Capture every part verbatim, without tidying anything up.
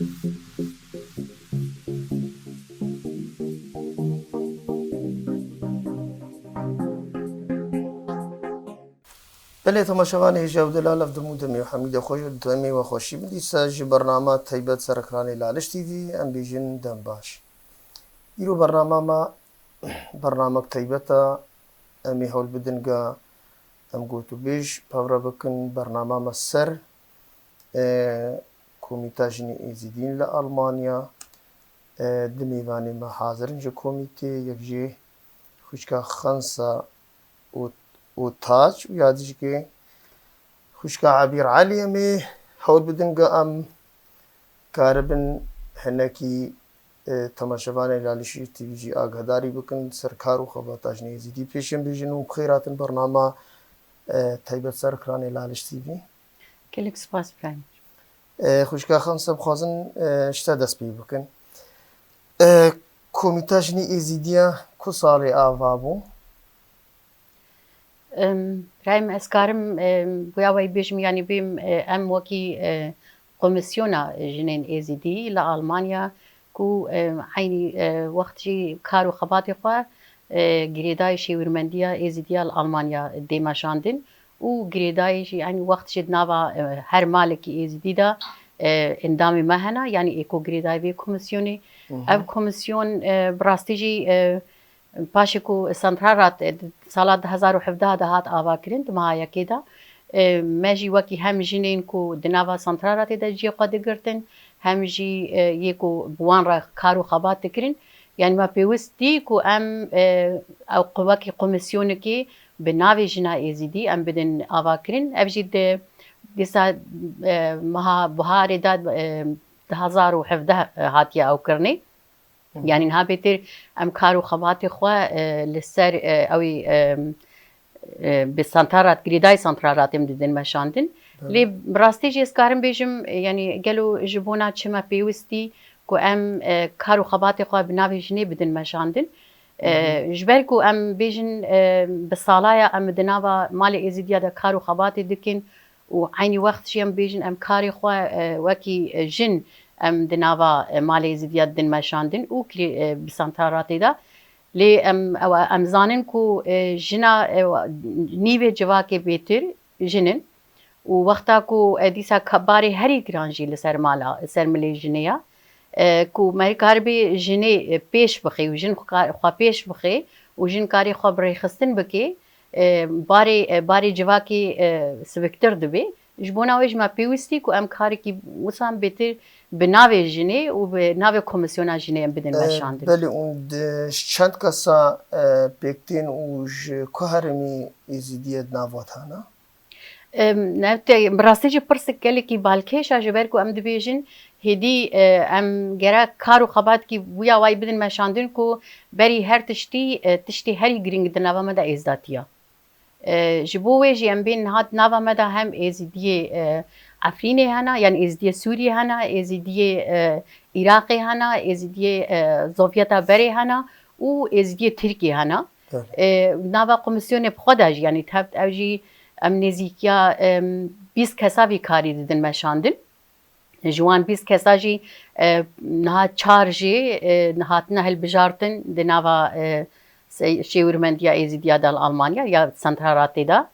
Belê, temaşevanê hêja û delal, ev dem û demê û hemî de xweş û demê we xweşî bidî. Sa ji bernama taybet ser ekranê Laliş T V, em bêjin dem baş. Îro bernama me, bernamek taybet e, em ê hewl bidin ga em gotûbêj pevre bikin. Bernama me ser, e, Komîta Jinê Êzidîn li Almanya. E, du mêvanê me hazir in ji komîtê, yek jê xwişka Xensa û, û Taç û ya dijikê xwişka Ebîr Elî. Em ê hewl bidin ga em karibin hinekî, e, temaşevanê Lalişî T V jî agahdarî bikin ser kar û xebata jinê Êzidî. Pêşên bêjin û bi xêr hatin bernama, e, taybet ser ekranê Laliş T V. Gelek spas, Îbrahîm. E, xwişka Xensa, bixwazin, e, ji te dest pê bikin. E, Komîta Jinê Êzîdiya ku salê ava bû? Em, Îbrahîm, ez karim, em, waya wayî bêjim, yanî bêm, e, em wekî, e, Komîsyona Jinên Êzîdî li Almanya ku, em, eynî, e, wext jî kar û xebatê xwe, e, girêdayî şêwirmendiya Êzîdiya li Almanya dê meşandin û girêdayî jî eynî wext jî di nava, e, her malekî Êzîdî de, e, endamê me hene, yanî ê ku girêdayî vê komîsyonê. Hı hı. Ev komîsyon, e, bi rastî jî, e, Paşê ku Santralrat, e, di sala du hezar û hevdeh de hat avakirin, di meha yekê de, e, me jî wekî hem jinên ku di nava Santralratê de cihê xwe digirtin, hem jî, e, yê ku bi wan re kar û xebat dikirin, yanî me pêwist dî ku em, e, ew qu-, wekî komîsyonekê bi navê Jina Êzîdî em bidin avakirin. Ev jî di dîsa, e, meha biharê de, e, du hezar û hevdeh, e, hatiye ewkirinê. Hı hı. Yanî niha bêtir em kar û xebatê xwe, e, li ser, e, ew ê, e, e, bi Santralrat, girêdayî Santralratê em didin meşandin. Belê. Lê bi rastî jî ez karim bêjim, e, yanî gelo ji bona çi me pêwist dî ku em, e, kar û xebatê xwe bi navê jinê bidin meşandin? E, Hı hı. Ji ber ku em bêjin, e, bi salaya em di nava malê Êzîdiya de kar û xebatê dikin, û eynî wext jî em bêjin em karê xwe, e, wekî, e, jin em di nava, e, malê Êzîdiya didin meşandin û kirê, e, bi Santralratê de. Lê em, ew, em zanin ku, e, jina, e, nîvê civakê bêtir jin in û wexta ku, e, dîsa ka-, barê herî giran jî li ser mala, ser milê jinê ye, e, ku me karibê jinê, e, pêş bixê û jin xwe ka-, xwe pêş bixê û jin karê xwe bi rêxistin bike, e, barê, e, barê civakê, e, siviktir dibe. Ji bona wê jî me pêwîstî ku em karekî wisa bêtir bi navê jinê û bi navê Komîsyona Jinê em bidin E, meşandin. Belê, û di, ji çend kesa, e, pêk tên û ji ku herêmî Êzîdiyê di nav we de hene? Em, ne, te, bi rastî jî pirsek gelekî balkêş e, ji ber ku em dibêjin hêdî, e, em gerek kar û xebatkî wî awayî bidin meşandin ku berî her tiştî, e, tiştê herî girîng di nava me de êzdatiya. E, ji bo wê jî em bên niha di nava me de hem Êzîdiyê, e, Efrînê hene, yanî Êzîdiyê Sûriyê hene, Êzîdiyê, e, Iraqê hene, Êzîdiyê, e, Sovyeta berê hene û Êzîdiyê Tirkiyê hene. Evet. E, nava komîsyonê bi xwe de jî, yanî tev ew jî em nêzîkiya, em, bîst kesa vî karî didin meşandin. Ji wan bîst kesa jî, e, niha çar jî, e, hatine hilbijartin di nava, e, se-, şêwirmendiya Êzîdiya de li Almanya ya Santralratê de.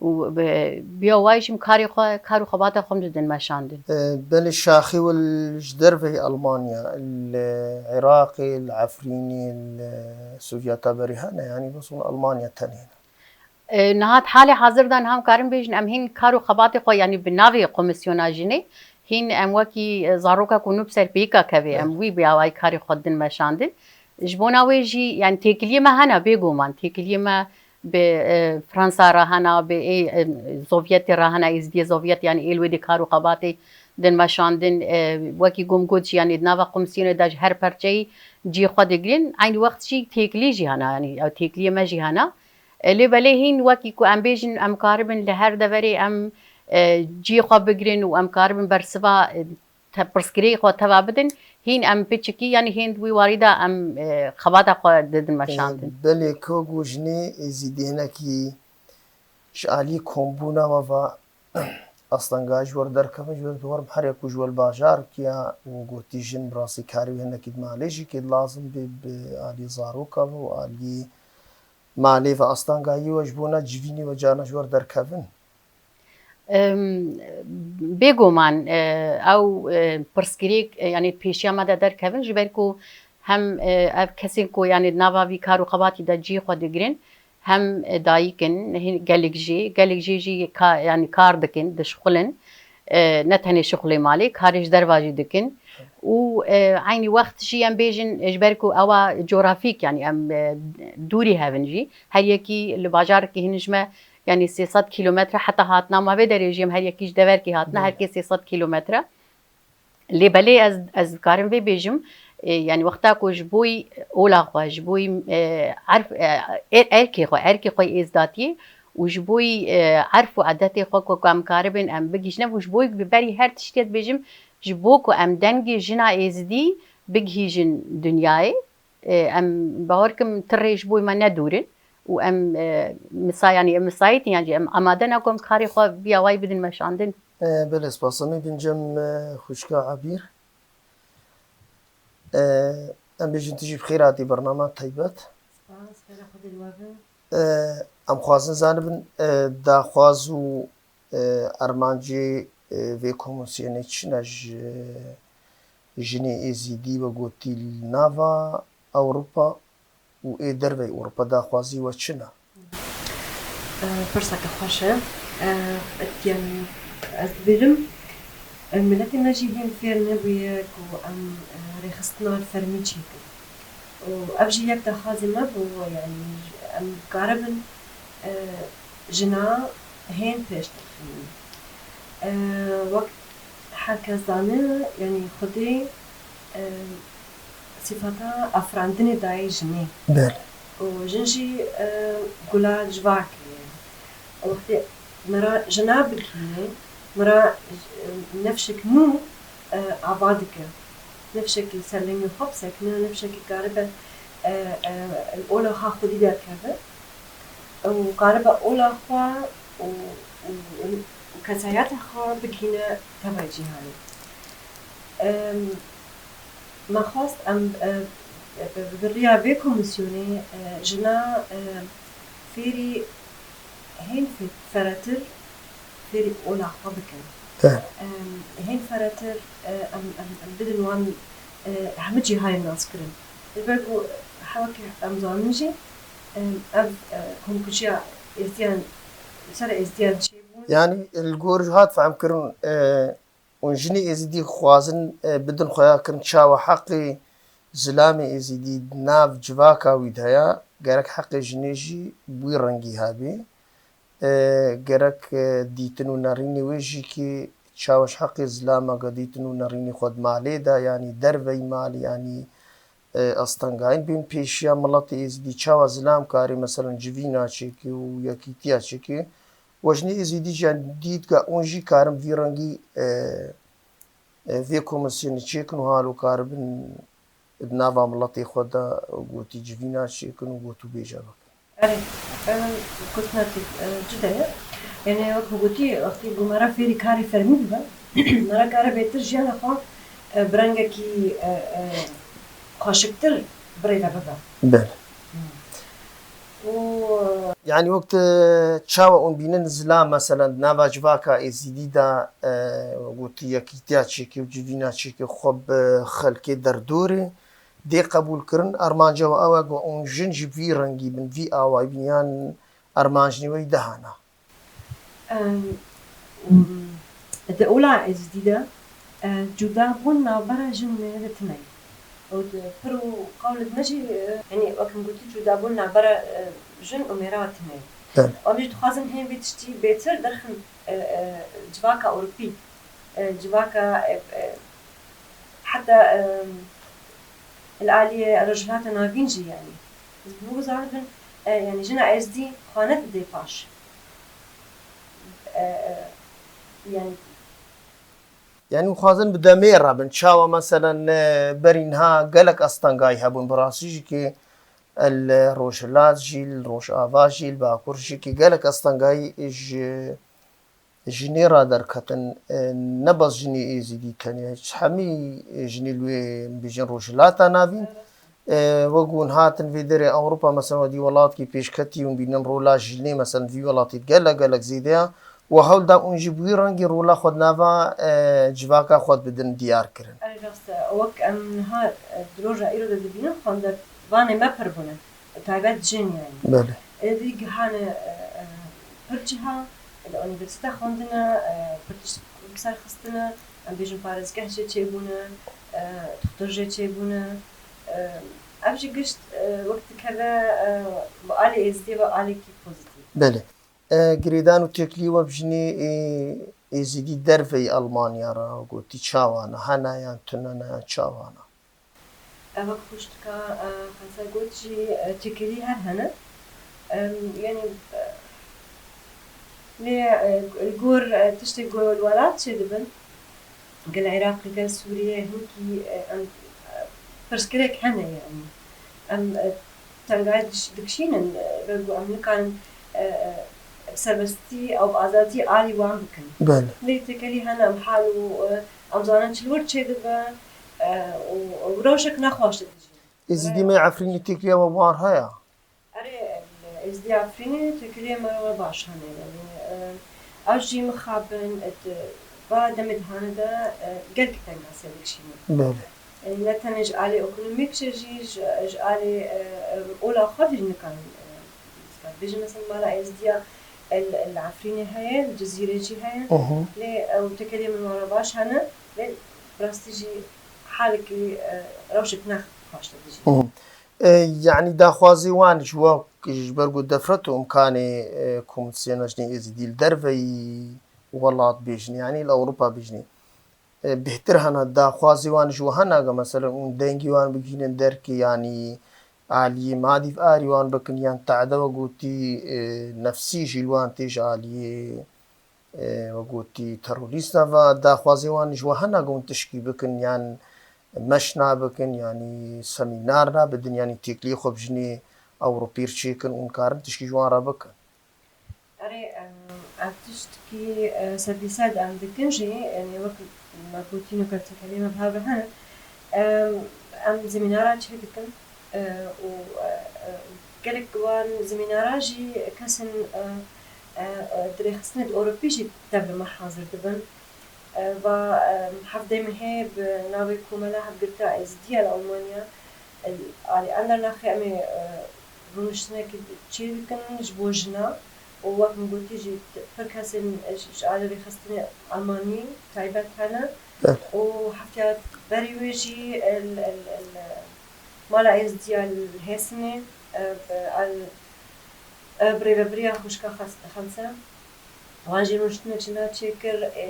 Û bi, bi awayî jî em karê xwe, kar û xebata xwe em didin meşandin. E, belê, şaxê we li ji derveyî Almanya, li Iraqê, li Efrînê, li Sovyeta berê hene, yanî bes hûn Almanya tenê ne? E, niha di halê hazir de niha em karin bêjin, em hîn kar û xebatê xwe, yanî bi navê Komîsyona Jinê, hîn em wekî, e, zaroka ku nû bi ser pêka kevê, em Evet. wî bi awayî karê xwe din meşandin. Ji bona wê jî, yanî têkiliyê me hene, bêguman. Têkiliyê me bi, e, Fransa re hene, bi ê, e, Sovyetê re hene, Êzidiyê Sovyet, yanî ê li wê dê kar û xebatê din meşandin. E, wekî ku min got jî, yanî di nava Komîsyonê de ji her perçeyî cihê xwe digirin. Eynî wext jî têkilî jî hene, yanî ew têkiliyê me jî hene. E, lê belê hîn wekî ku em bêjin, em karibin li her deverê em, e, cihê xwe bigirin û em karibin bersiva, e, te-, pirsgirêkê xwe teva bidin, hîn em piçikî, yanî hîn di wî warî de em, e, xebata xwe didin meşandin. E, belê, ku ku jinê Êzîdî hinekî ji alî kombûna we ve astengayî ji we re derkevin, ji ber ku werim her yek ku ji we li bajarkî ya û gotî jin bi rastî karî wî hinekî di malê jî kê lazim bê bi alî zaroka ve û alî malê ve astengayî we ji bona civînê we carna ji we re derkevin. Em, Bêguman, e, ew, e, pirsgirêk, e, yanî pêşiya me de derkevin, ji ber ku hem, e, ev kesên ku, yanî di nava vî kar û xebatî de cihê xwe digirin, hem, e, dayik in, hin-, gelek jê, gelek jê jî ka-, yanî kar dikin, dişixulin. E, ne tenê şixulê malê, karê ji derva jî dikin. Û, e, eynî wext jî em bêjin, ji ber ku ewa coğrafîk, yanî em, e, dûrî hev in jî. Her yekî li bajarekî hin ji me, yanî sê sed kîlometre heta hatina me vê derê jî em her yekî ji deverkê hatine, her kê sê sed kîlometre. Lê belê ez, ez dikarim vê bêjim, e, yanî wexta ku ji bo ola xwe, ji bo, e, erf, e, er-, erkê xwe, erkê xwe yê êzdatiyê û ji bo, e, erf û edetê xwe ku, ku em karibin em bigihîjin û ji bo bi berî her tiştî ez dibêjim, ji bo ku em dengê jina êzidî bigihîjin dinyayê, e, em bawer kim ti rê ji bo me ne dûr in û em, e, misa-, yanî em misayît in, yan jî em amade ne ku em karê xwe vî awayî bidin meşandin. E, belê, spasa me bin cem, e, xwişka Ebîr. E, em bêjin tu jî bi xêr hatî bernama taybet. Spas, xêra Xwedê li we be. E, em xwazin zanibin, e, daxwaz û, e, armancê, e, vê komîsyonê çi ne ji jinê Êzîdî we gotî li nava Ewropa û ê derveyî Ewropa daxwazî we çi ne? Pirseke xweş e. Yanî ez dibêjim, miletê me jî hîn fêr nebûye ku em rêxistina fermî çêkin. Û ev jî yek daxwazê me bû, yanî em dikaribin jina hên pêş derxînin. Wek her kes zane, yanî Xwedê sifata afirandinê dayê jinê. Belê. Û jin jî gula civakê ye. Wextê mera jina bigihîne, mera nefşek nû ava dike. Nefşekî ser lingê xwe bisekine, nefşekî karibe li ola xwe xwedî derkeve. Û karibe ola xwe û, û, û kesayeta xwe bigihîne tevayê cîhanê. Em, me xwest em, e, bi, bi riya vê komîsyonê, e, jina, e, fêrî hên fe-, feretir fêrî ola xwe bikin. Em, hên feretir, e, em, em, em bidin wan, e, hemî cîhanê naskirin. Ji ber ku hewekî em zanin jî, em, ev, e, komkujiya êzdiyan, li ser êzdiyan çêbûn. Yanî li gor hat fehmkirin, e, û jinê êzidî xwazin, e, bidin xuyakirin çawa heqê zilamê êzidî di nav civaka wî de ya, gerek heqê jinê jî bi wî rengî hebê. E, gerek, e, dîtin û nerînê wê jî kê çawa ji heqê zilama ge dîtin û nerînê xwe di malê de, yanî derveyî malê, yanî, e, astengayîn bên pêşiya miletê êzidî, çawa zilam karê, meselen, civîna çêkê û yekîtiya çêkê. We jinê êzidî jî, yanî dîtga ûn jî karin vî rengî, e, e, vê komîsyonê çêkin û halo karibin di nava miletê xwe de gotî civîna çêkin û gotûbêja bikin. Erê, e, gotinekî, e, cuda ye. Yanî wek hûn gotî, wextî ku me re fêrî karê fermî bibe, me re kare bêtir jiyana xwe, e, bi rengekî, e, e, xweşiktir bi rê ve bibe. Belê. Û, e, Yanî wek tu çawa hûn bînin zilam, meselen, di nava civaka êzidî de, e, gotî yekîtiya çêkê û civîna çêkê xwe bi xelkê derdorê dê qebûlkirin, armanca we ew e ku hûn jin jî vî rengî bin, vî awayî bin, yan armanc nî we yî dehana? Em, Di ola êzidî de, e, cudabûn navbera jin û mêrê de tune ye. Û di pir û qewlê me jî, e, yanî wek min gotî, cudabûn navbera, e, jin û mêra tune ye. Belê. Em jî dixwazin hên vê tiştî bêtir derxin, e, e, civaka Ewropî, e, civaka, e, e, heta, e, li aliyê Rojhilata Navîn jî, yanî. Ji bo ku zanibin, e, yanî jina êzidî xwe nedidê paş. E, e, yanî. Yanî, dixwazin bi demê re bin. Çawa, meselen, e, berî niha gelek astengayî hebûn. Bi rastî jî kê, e, li Rojhilat jî, li Rojava jî, li Bakur jî kê gelek astengayî ji jinê raderketin, e, ne bes jinê êzîdî tenê, hemî jinê li wê bêjin Rojhilata Navîn, e, wek hûn hatin vê derê Ewropa, mesela, wekî welatkî pêşketî hûn bînin rola jinê, mesela, vî welatî gelek, gelek zêde ya. Û hewl da hûn jî bi wî rengî rola xwe di nava, e, civaka xwe bidin diyar kirin. Erê rast e, wek em niha, e, di roja îro de dibînin, xwendevanê me pir bûne. Taybet jin yani. Belê. Êdî gihane, e, e, pir ciha, li unîversîte xwendine, e, pir tişt bi ser xistine, em bêjin parêzgeh jê çêbûne, e, dixtur jê çêbûne. E, ev jî gişt, e, wek dikeve, e, bi alî êzdî ve alîkî pozîtîf. Belê. E, girêdan û têkilî we bi jinê, e, êzîdî derveyî Almanya re gotî çawa ne? Hene yan tune ne yan çawa ne? Ev wek xwişka, e, Xelsa got jî, e, têkilî her hene. Em, yanî, e, lê, e, li gor, e, tiştê ku li welat çêdibin, gel Iraqê, gel Sûriyê, hinkî, e, em, e, pirsgirêk hene yanî. Em, e, tengaş diş-, dikişînin, e, ber ku em nikarin, e, e, bi serbestî û bi azadî alî wan bikin. Belê. Lê têkilî hene em hal û, e, em zanin çi li wir çêdibe, e, û, û rewşek nexweş didijînin. Êzidî me Efrînî têkiliya we wan heye? Erê, Êzidî Efrînê têkiliyê me re baş hene, yanî, e, ev jî mixabin, e, di va demê dihane de, e, gelkî tengasiya dikişînin. Belê. E, ne tenê ji alî ekonomîk jî, jî, ji, ji alî, e, e, ola xwe de jî nikarin, e, bêjin, mesela, mala Êzidiya el, el Efrînê heye, li Cizîrê jî heye. Hı hı. Lê ew têkiliyê min wan re baş hene, lê bi rastî jî halekî, e, rewşek ne xweş de dijî. Hı hı. E, yanî daxwazê wan ji we, ji ber ku defret û imkanê, e, Komîsyona Jinê Êzidî li derveyî welat bêjin, yanî li Ewropa bêjin, e, bêhtir hene, daxwazê wan ji we hene, ge, meselen, hûn dengê wan bigihînin derkê, yanî aliyê madî arî wan bikin, yan tade we gotî, e, nefsî jî li wan tê ji aliyê, e, we gotî terorîsta ve, daxwazê wan ji we hene, ge hûn tişkî bikin, yan meşna bikin, yanî semînar nabidin, yanî têkiliyê xwe bi jinê Ewropî re çêkin û hûn karin tişkî ji wan re bikin. Erê, em, ev tiştkî, e, sedî sed em dikin jî, yanî wek me gotî, nûkertekelê me bi hev re hene. Em, em zemînara çêdikin, e, û, e, e, gelek wan zemînara jî kesên, e, e, e, dirêxistinê di Ewropî jî tev li me hazir dibin. E, va, e, heftê mehê bi navê Komela Hevgirtina Êzidiya li Almanya, e, alî Andernachê em ê, e, rûniştinekî çê dikin ji bo jina û wek min gotî jî pir kesên ji, ji alî rêxistinê Almanî taybet hene. Evet. Û hefteya berî wê jî el, el, el, Mala Êzidiya li Hêsinê, e, bi, el, e, bi rêvebiriya xwişka Xes-, Xemse. Wan jî rûniştinek ji na çêkir, ê,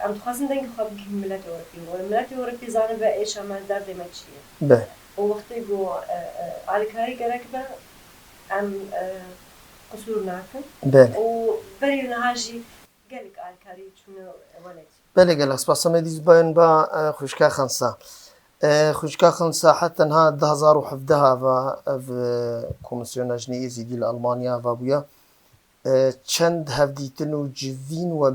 em dixwazin dengê xwe bigihînin miletê Ewropî. Wê miletê Ewropî zanibe êşa me, derdê me çi ye. Be. Û wextê ku, e, e, alîkarî gerek be, em, e, qisûr nakin. Be. Û berî niha jî gelek alîkarî çûne welatî. Belê, gelek spas. Em ê dîs bayên ba, e, xwişka Xensa. E, xwişka Xensa, heta niha du hazar û hevdeh ve ev, e, Komîsyona Jinê Êzidî li Almanya ve bûye. E, çend hevdîtin û civîn we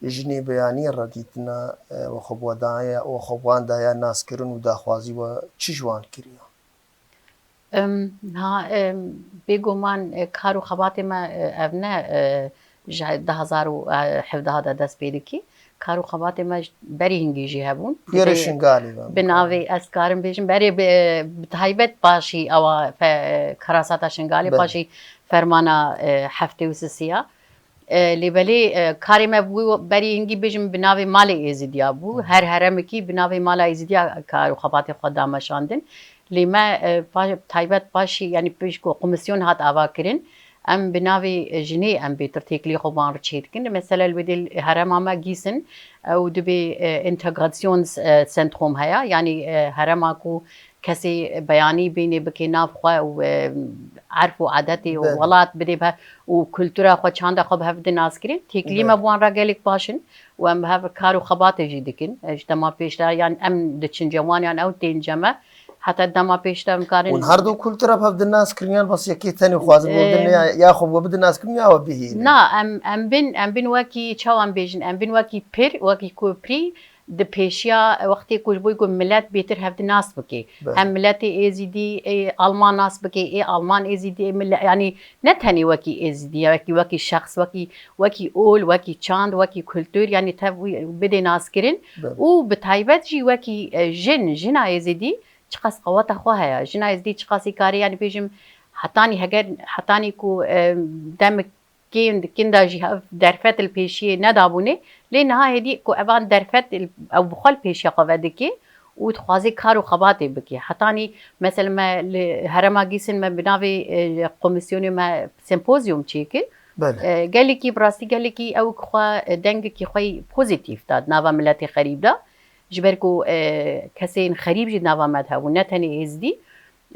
bi jinê beyanî re dîtine, e, we xwe bi we daye, we xwe bi wan daye naskirin û daxwazî we çi ji wan kiriye? Em, ha, em, bêguman, e, kar û xebatê me, e, ev ne, e, ji du hazar û hevdeh de dest pê dikî. Kar û xebatê me ji berî hingî jî hebûn. Wê re Şingalê ve bi navê, ez karim bêjim, berê bi, bi taybet paşî ewa fe-, karasata Şingalê, Belê. Paşî fermana, e, heftê û sisiya. E, lê belê, e, karê me bû berî hingî bêjim bi navê Malê Êzidiya bû. Hı. Her heremekî bi navê Mala Êzidiya kar û xebatê xwe dameşandin. Lê me, e, pa-, taybet paşî, yanî pişt ku komîsyon hat ava kirin, em bi navê, e, jinê em bêtir têkilî xwe wan re çê dikin. Mesela li wê dê herema me Gîsin, ew dibê, e, Integrations, e, Zentrum heye. Yanî, e, herema ku kesê beyanî bînê bike nav xwe û, e, erf û adetê û Belê. Welat bidê bi hev û kultura xwe, çanda xwe bi hev de nas kirin. Têkilî Belê. Me bi wan re gelek baş in û em bi hev kar û xebatê jî dikin. E, ji dema pêş de, yan em diçin cem wan, yan ew tên cem me. Heta dema pêş de em karin. Hûn her du kultura bi hev di nas kirin yan bes yekê tenê xwazin we bidin ya, ya xwe bi nas kirin ya we bihînin? Na, em, em bin, em bin wekî çawa em bêjin, em bin wekî pir, wekî ku pirî di pêşiya wextê ku ji bo ku milet bêtir hev di nas bike. Belê. Hem miletê Êzîdî ê Alman nas bike, ê Alman Êzîdî, ê mile-, yanî ne tenê wekî Êzîdî, wekî, wekî şexs, wekî, wekî ol, wekî çand, wekî kultur, yanî tev wî bidê naskirin. Belê. Û bi taybet jî wekî, e, jin, jina Êzîdî, çiqas qeweta xwe heye. Jina Êzdî çiqasî karê, yanî bêjim, hetanî heger, hetanî ku, e, demik kêm dikin de jî hev derfet li pêşiyê nedabûnê, lê niha hêdî ku evan derfet li, ew bi xwe li pêşiya xwe vedike û dixwazê kar û xebatê bike. Hetanî, mesela, me li herêma Gîsin me bi navê, e, komîsyonê me sempozyum çêkir. Belê. E, gelekî, bi rastî gelekî ew xwe, e, dengekî xwe yî pozîtîf da di nava miletê xerîb de. Ji ber ku, e, kesên xerîb jî nava me de hebûn, ne tenê Êzdî.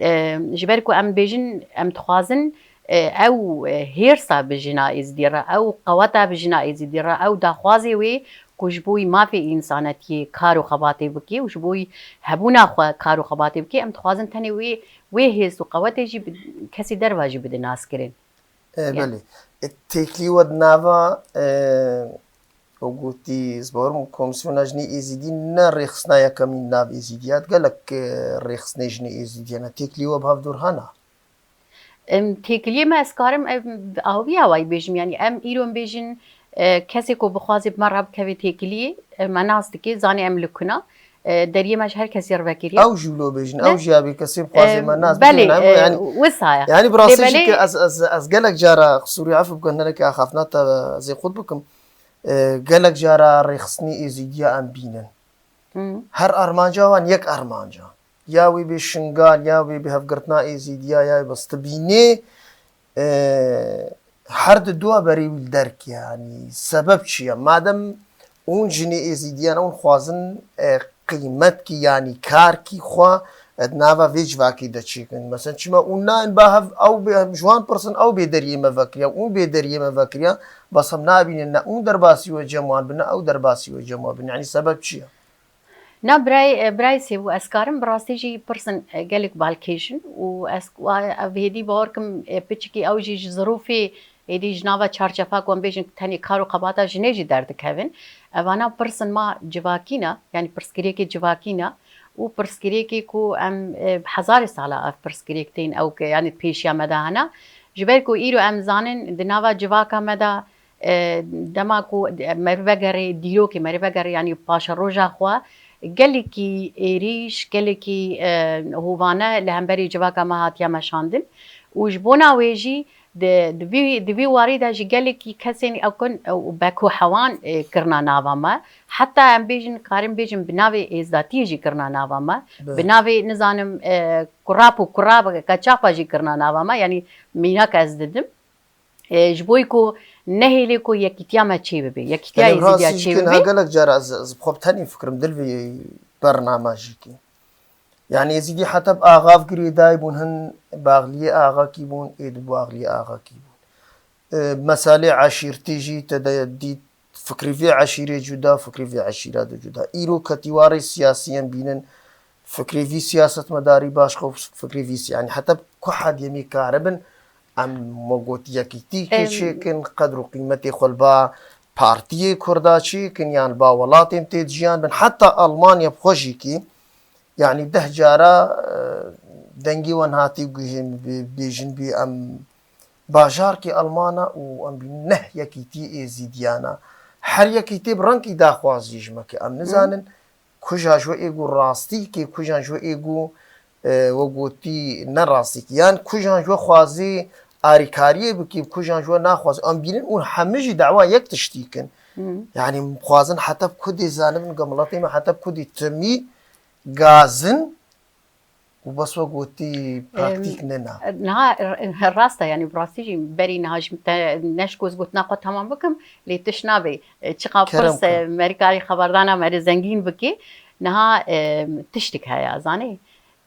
E, ji ber ku em bêjin, em dixwazin, e, ew, e, hêrsa bi jina Êzdî re, ew qeweta bi jina Êzdî re, ew daxwazê wê ku ji bo wî mafê însanetiyê kar û xebatê bike û ji bo wî hebûna xwe kar û xebatê bike, em dixwazin tenê wê, wê hêrs û qewetê jî bi kesî derva jî bide naskirin. E, belê. E, têkilî we di nava, e, we gotî, ez bawer im, Komîsyona Jinê Êzîdî ne rêxistina yekemîn di nav Êzîdiya, di gelek, e, rêxistinê jinê Êzîdiya ne. Têkilî we bi hevdûr hene? Em, têkiliyê me, ez karim, em, awiya wayî bêjim, yanî em îro em bêjin, e, kesê ku bixwaze bi me re bikeve têkiliyê, e, me nas dike, zanê em li kuna. E, deriyê me ji her kesî re vekiriye. Ew jî wilo bêjin, ew jî ya bê kesê bixwaze me nas bike, belê, yanî, e, yanî, wisa ye. Yanî bi rastî jî ke ez, ez, ez gelek cara, qisûrî, efû bikin, hinekî axaftina te ez ê xurt bikim. E, gelek cara rêxistinî Êzîdiya em bînin. Hmm. Her armanca wan yek armanca. Ya wê bê Şingal, ya wê bê hevgirtina Êzîdiya, ya wê bes tu bînê, e, her di dua berê wî li derk, yanî sebeb çi ye? Madem hûn jinê Êzîdiyan, hûn xwazin, e, qîmetkî, yanî karkî xwe, e, di nava vê civakê de çêkin. Mesela çima hûn nayên ba hev, ew bê, ji wan pirsin, ew bê deriyê me vekiriya, hûn bê deriyê me vekiriya, bes em nabînin ne hûn derbasî we cem wan bin, ne ew derbasî we cem wan bin. Yanî sebeb çi ye? Na birayê, birayê Sêbû, ez karim bi rastî jî pirsin, e, gelek balkêş in û ez, wa, ev hêdî bawer kim, e, piçikî ew jî ji zirûfê hêdî ji nava çarçefa ku em bêjin tenê kar û xebata jinê jî derdikevin. Evana pirsin ma civakî ne, yanî pirsgirêkê civakî ne û pirsgirêkê ku em, e, hezarê sala ev pirsgirêk tên ew ke, yanî pêşiya me de hene. Ji ber ku îro em zanin di nava civaka me de, e, dema ku meriv vegerê dîrokê, meriv vegerê, yanî paşeroja xwe, gelekî êrîş, gelekî, e, hovane li hemberî civaka me hatiye meşandin û ji bona wê jî di, di vî, di vî warî de jî gelekî kesên ew kin, e, û beko hewan, e, kirina nava me. Heta em bêjin, karin bêjin bi navê êzdatiyê jî kirina nava me. Bi navê, nizanim, e, kurap û kurap, keçapa jî kirina nava me. Yanî mînak ez didim. E, ji bo ku nehêlê ku yekîtiya me çê bibe, yekîtiya Êzîdiya çê bibe. Gelek cara ez, ez bi xwe bi tenê fikirim dil vê bernama jî kê. Yanî Êzîdî heta bi axa girêdayî bûn, hin baxliyê axakî bûn, ê di baxliyê axakî bûn. E, meselê eşîrtî jî te de dît, fikrî vê eşîrê cuda, fikrî vê eşîra de cuda. Îro ketî warê siyasî em bînin, fikrê vî siyasetmedarî başqa û fikrê vî si-, yanî heta ku hedî em ê karibin, em me got yekîtîkê çêkin, qedr û qîmetê xwe li ba partiyê Kurda çêkin, yan li ba welatên tê dijiyan bin. Heta Almanya bi xwe jî kî, yanî deh cara, e, dengê wan hatî guhên bê-, bêjin bê em bajarkî Almana û em bînin neh yekîtî Êzîdiyana. Her yekîtê bi rengî daxwazî ji me ke. Em nizanin kujan ji we ê gu rastî ke, kujan ji we ê gu, e, we gotî ne rastî ke. Yan kujan ji we xwazî arîkariyê bikî, kujan ji we naxwazî. Em bînin û hemî jî dawa yek tiştî kin. Yanî em xwazin heta bi kudê zanibin, ge miletê me heta bi kudê timî gazin û bes we gotî praktîk nena. Niha r-, rast e, yanî bi rastî jî berî niha ji te neşk ez gotina xwe temam bikim, lê tişt nabe. E, çiqa pirs e, me rê karî xeberdana me rê zengîn bike. Niha, e, tiştik heye, zanî.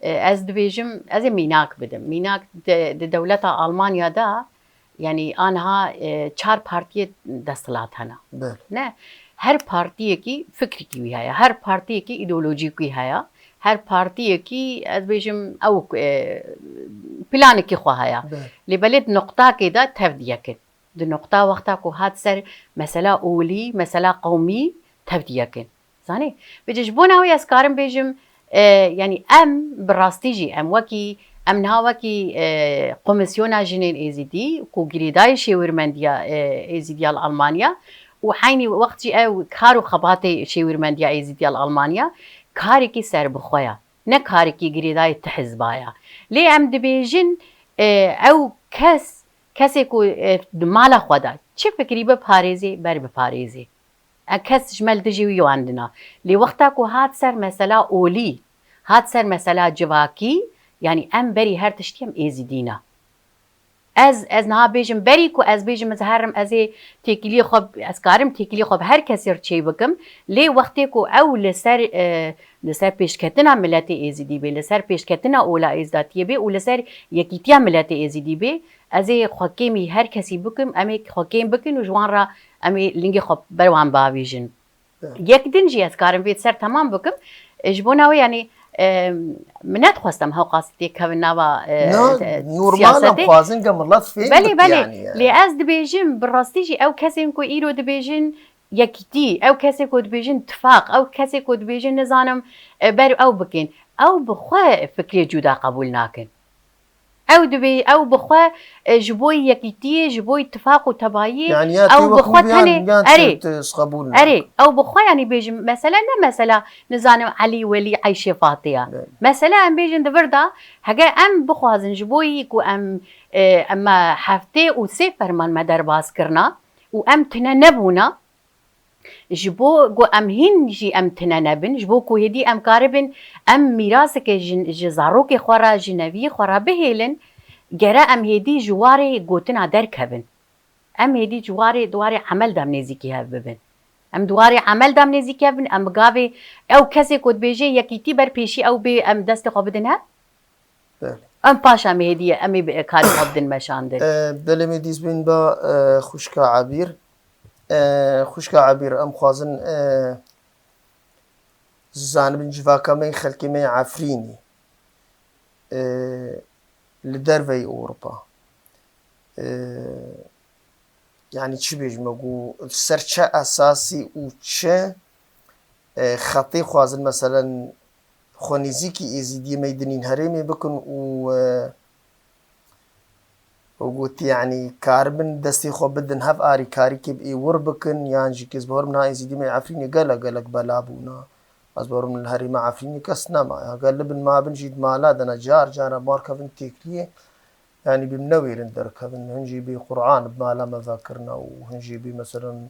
E, ez dibêjim, ez ê mînak bidim. Mînak di, di dewleta Almanya de, yanî aniha, e, çar partiyê desthilat hene. Belê. Ne? Her partiyekî fikrikî wî heye, her partiyekî îdeolojîk wî heye. Her partiyekî, ez bêjim, ew, e, planekî xwe heye. Be. Lê belê di nuqtakê de tev diyekin. Di nuqta wexta ku hat ser mesela olî, mesela qewmî tev diyekin. Zanî? Vêce ji bona wê ez karim bêjim, e, yanî em bi rastî jî em wekî, em niha wekî, e, Komîsyona Jinên Êzidî ku girêdayî şêwirmendiya, e, Êzîdiya li Almanya û eynî wext jî ew kar û xebatê şêwirmendiya Êzîdiya li Almanya karekî serbixwe ya. Ne karekî girêdayî ti hizba ya. Lê em dibêjin, e, ew kes, kesê ku, e, di mala xwe de çi fikirî biparêzê, ber biparêzê. E, kes ji me li dijî wî wendina. Lê wexta ku hat ser mesela olî, hat ser mesela civakî, yanî em berî her tiştî em êzidî ne. Ez, ez niha bêjim, berî ku ez bêjim, ez herim, ez ê têkiliyê xwe, ez karim têkiliyê xwe bi her kesî re çê bikim. Lê wextê ku ew li ser, e, li ser pêşketina miletê êzidî bê, li ser pêşketina ola êzdatiyê bê û li ser yekîtiya miletê êzidî bê, ez ê xwe kêmî her kesî bikim, em ê xwe kêm bikin û ji wan re em ê lingê xwe ber wan bavêjin. Evet. Yek din jî ez karim vê ser temam bikim. E, ji bona wê, yanî, e, min nedixwest em hewqasî têkevin nava, e, Na, e, normal em siyasetê. Xwazin ke milet fêm Belê, bike belê. Yanî, yani. Lê ez dibêjim, bi rastî jî ew kesên ku îro dibêjin yekîtî, ew kesê ku dibêjin tifaq, ew kesê ku dibêjin nizanim, e, ber ew bikin. Ew bi xwe fikrê cuda qebûl nakin. Ew dibê, ew bi xwe, e, ji bo yekîtiyê, ji bo îtifaq û tebayiyê, Yanî ya ew tê bi wek xwe wî tenê, yan, yan erê, tê, tê, qebûl erê, nakin. Ew bi xwe, yanî bêjim, mesele ne mesela, nizanim, Elî, Welî, Eyşê, Fatê ya. Evet. Mesele em bêjin di vir de, heger em bixwazin ji bo yî ku em, e, em me heftê û sê ferman me derbas kirina û em tune nebûna, Ji bo ku em hîn jî em tune nebin, ji bo ku hêdî em karibin, em mîraseke ji, ji zarokê xwe re, ji neviyê xwe re bihêlin, gere em hêdî ji warê gotina derkevin. Em hêdî ji warê, di warê emel de em nêzîkî hev bibin. Em di warê emel de em nêzîkî hev bin, em bi gavê ew kesê ku dibêje yekîtî ber pêşî ew bê, em destê xwe bidin hev. Belê. Em paşa em ê hêdî, em ê bi-, karê xwe bidin meşandin. E, belê me dîs bin ba, e, xwişka Ebîr. E, xwişka Ebîr, em xwazin, e, zanibin civaka me yê xelkê me yê Efrînî, e, li derveyî Ewropa. E, yanî çi bêjim, me got, li ser çi esasî û çi, e, xetê xwazin, meselen, xwe nêzîkî êzîdiyê me yê dinîn herêmê bikin û, e, û gotî, yanî, karibin destê xwe bidin hev arîkarîkê bi êwir bikin, yan jî kes bi hor min ha êzîdî me yê Efrînê gelek, gelek bela bûna. Ez bi hor min li herêma Efrînê kes nema. Ya gel li bin ma bin jî di mala de ne, car cara bar kevin têkliyê, yanî, bê min newêrin derkevin. Hin jî bê Qur'an bi mala me vekirina û hin jî bê, meselen,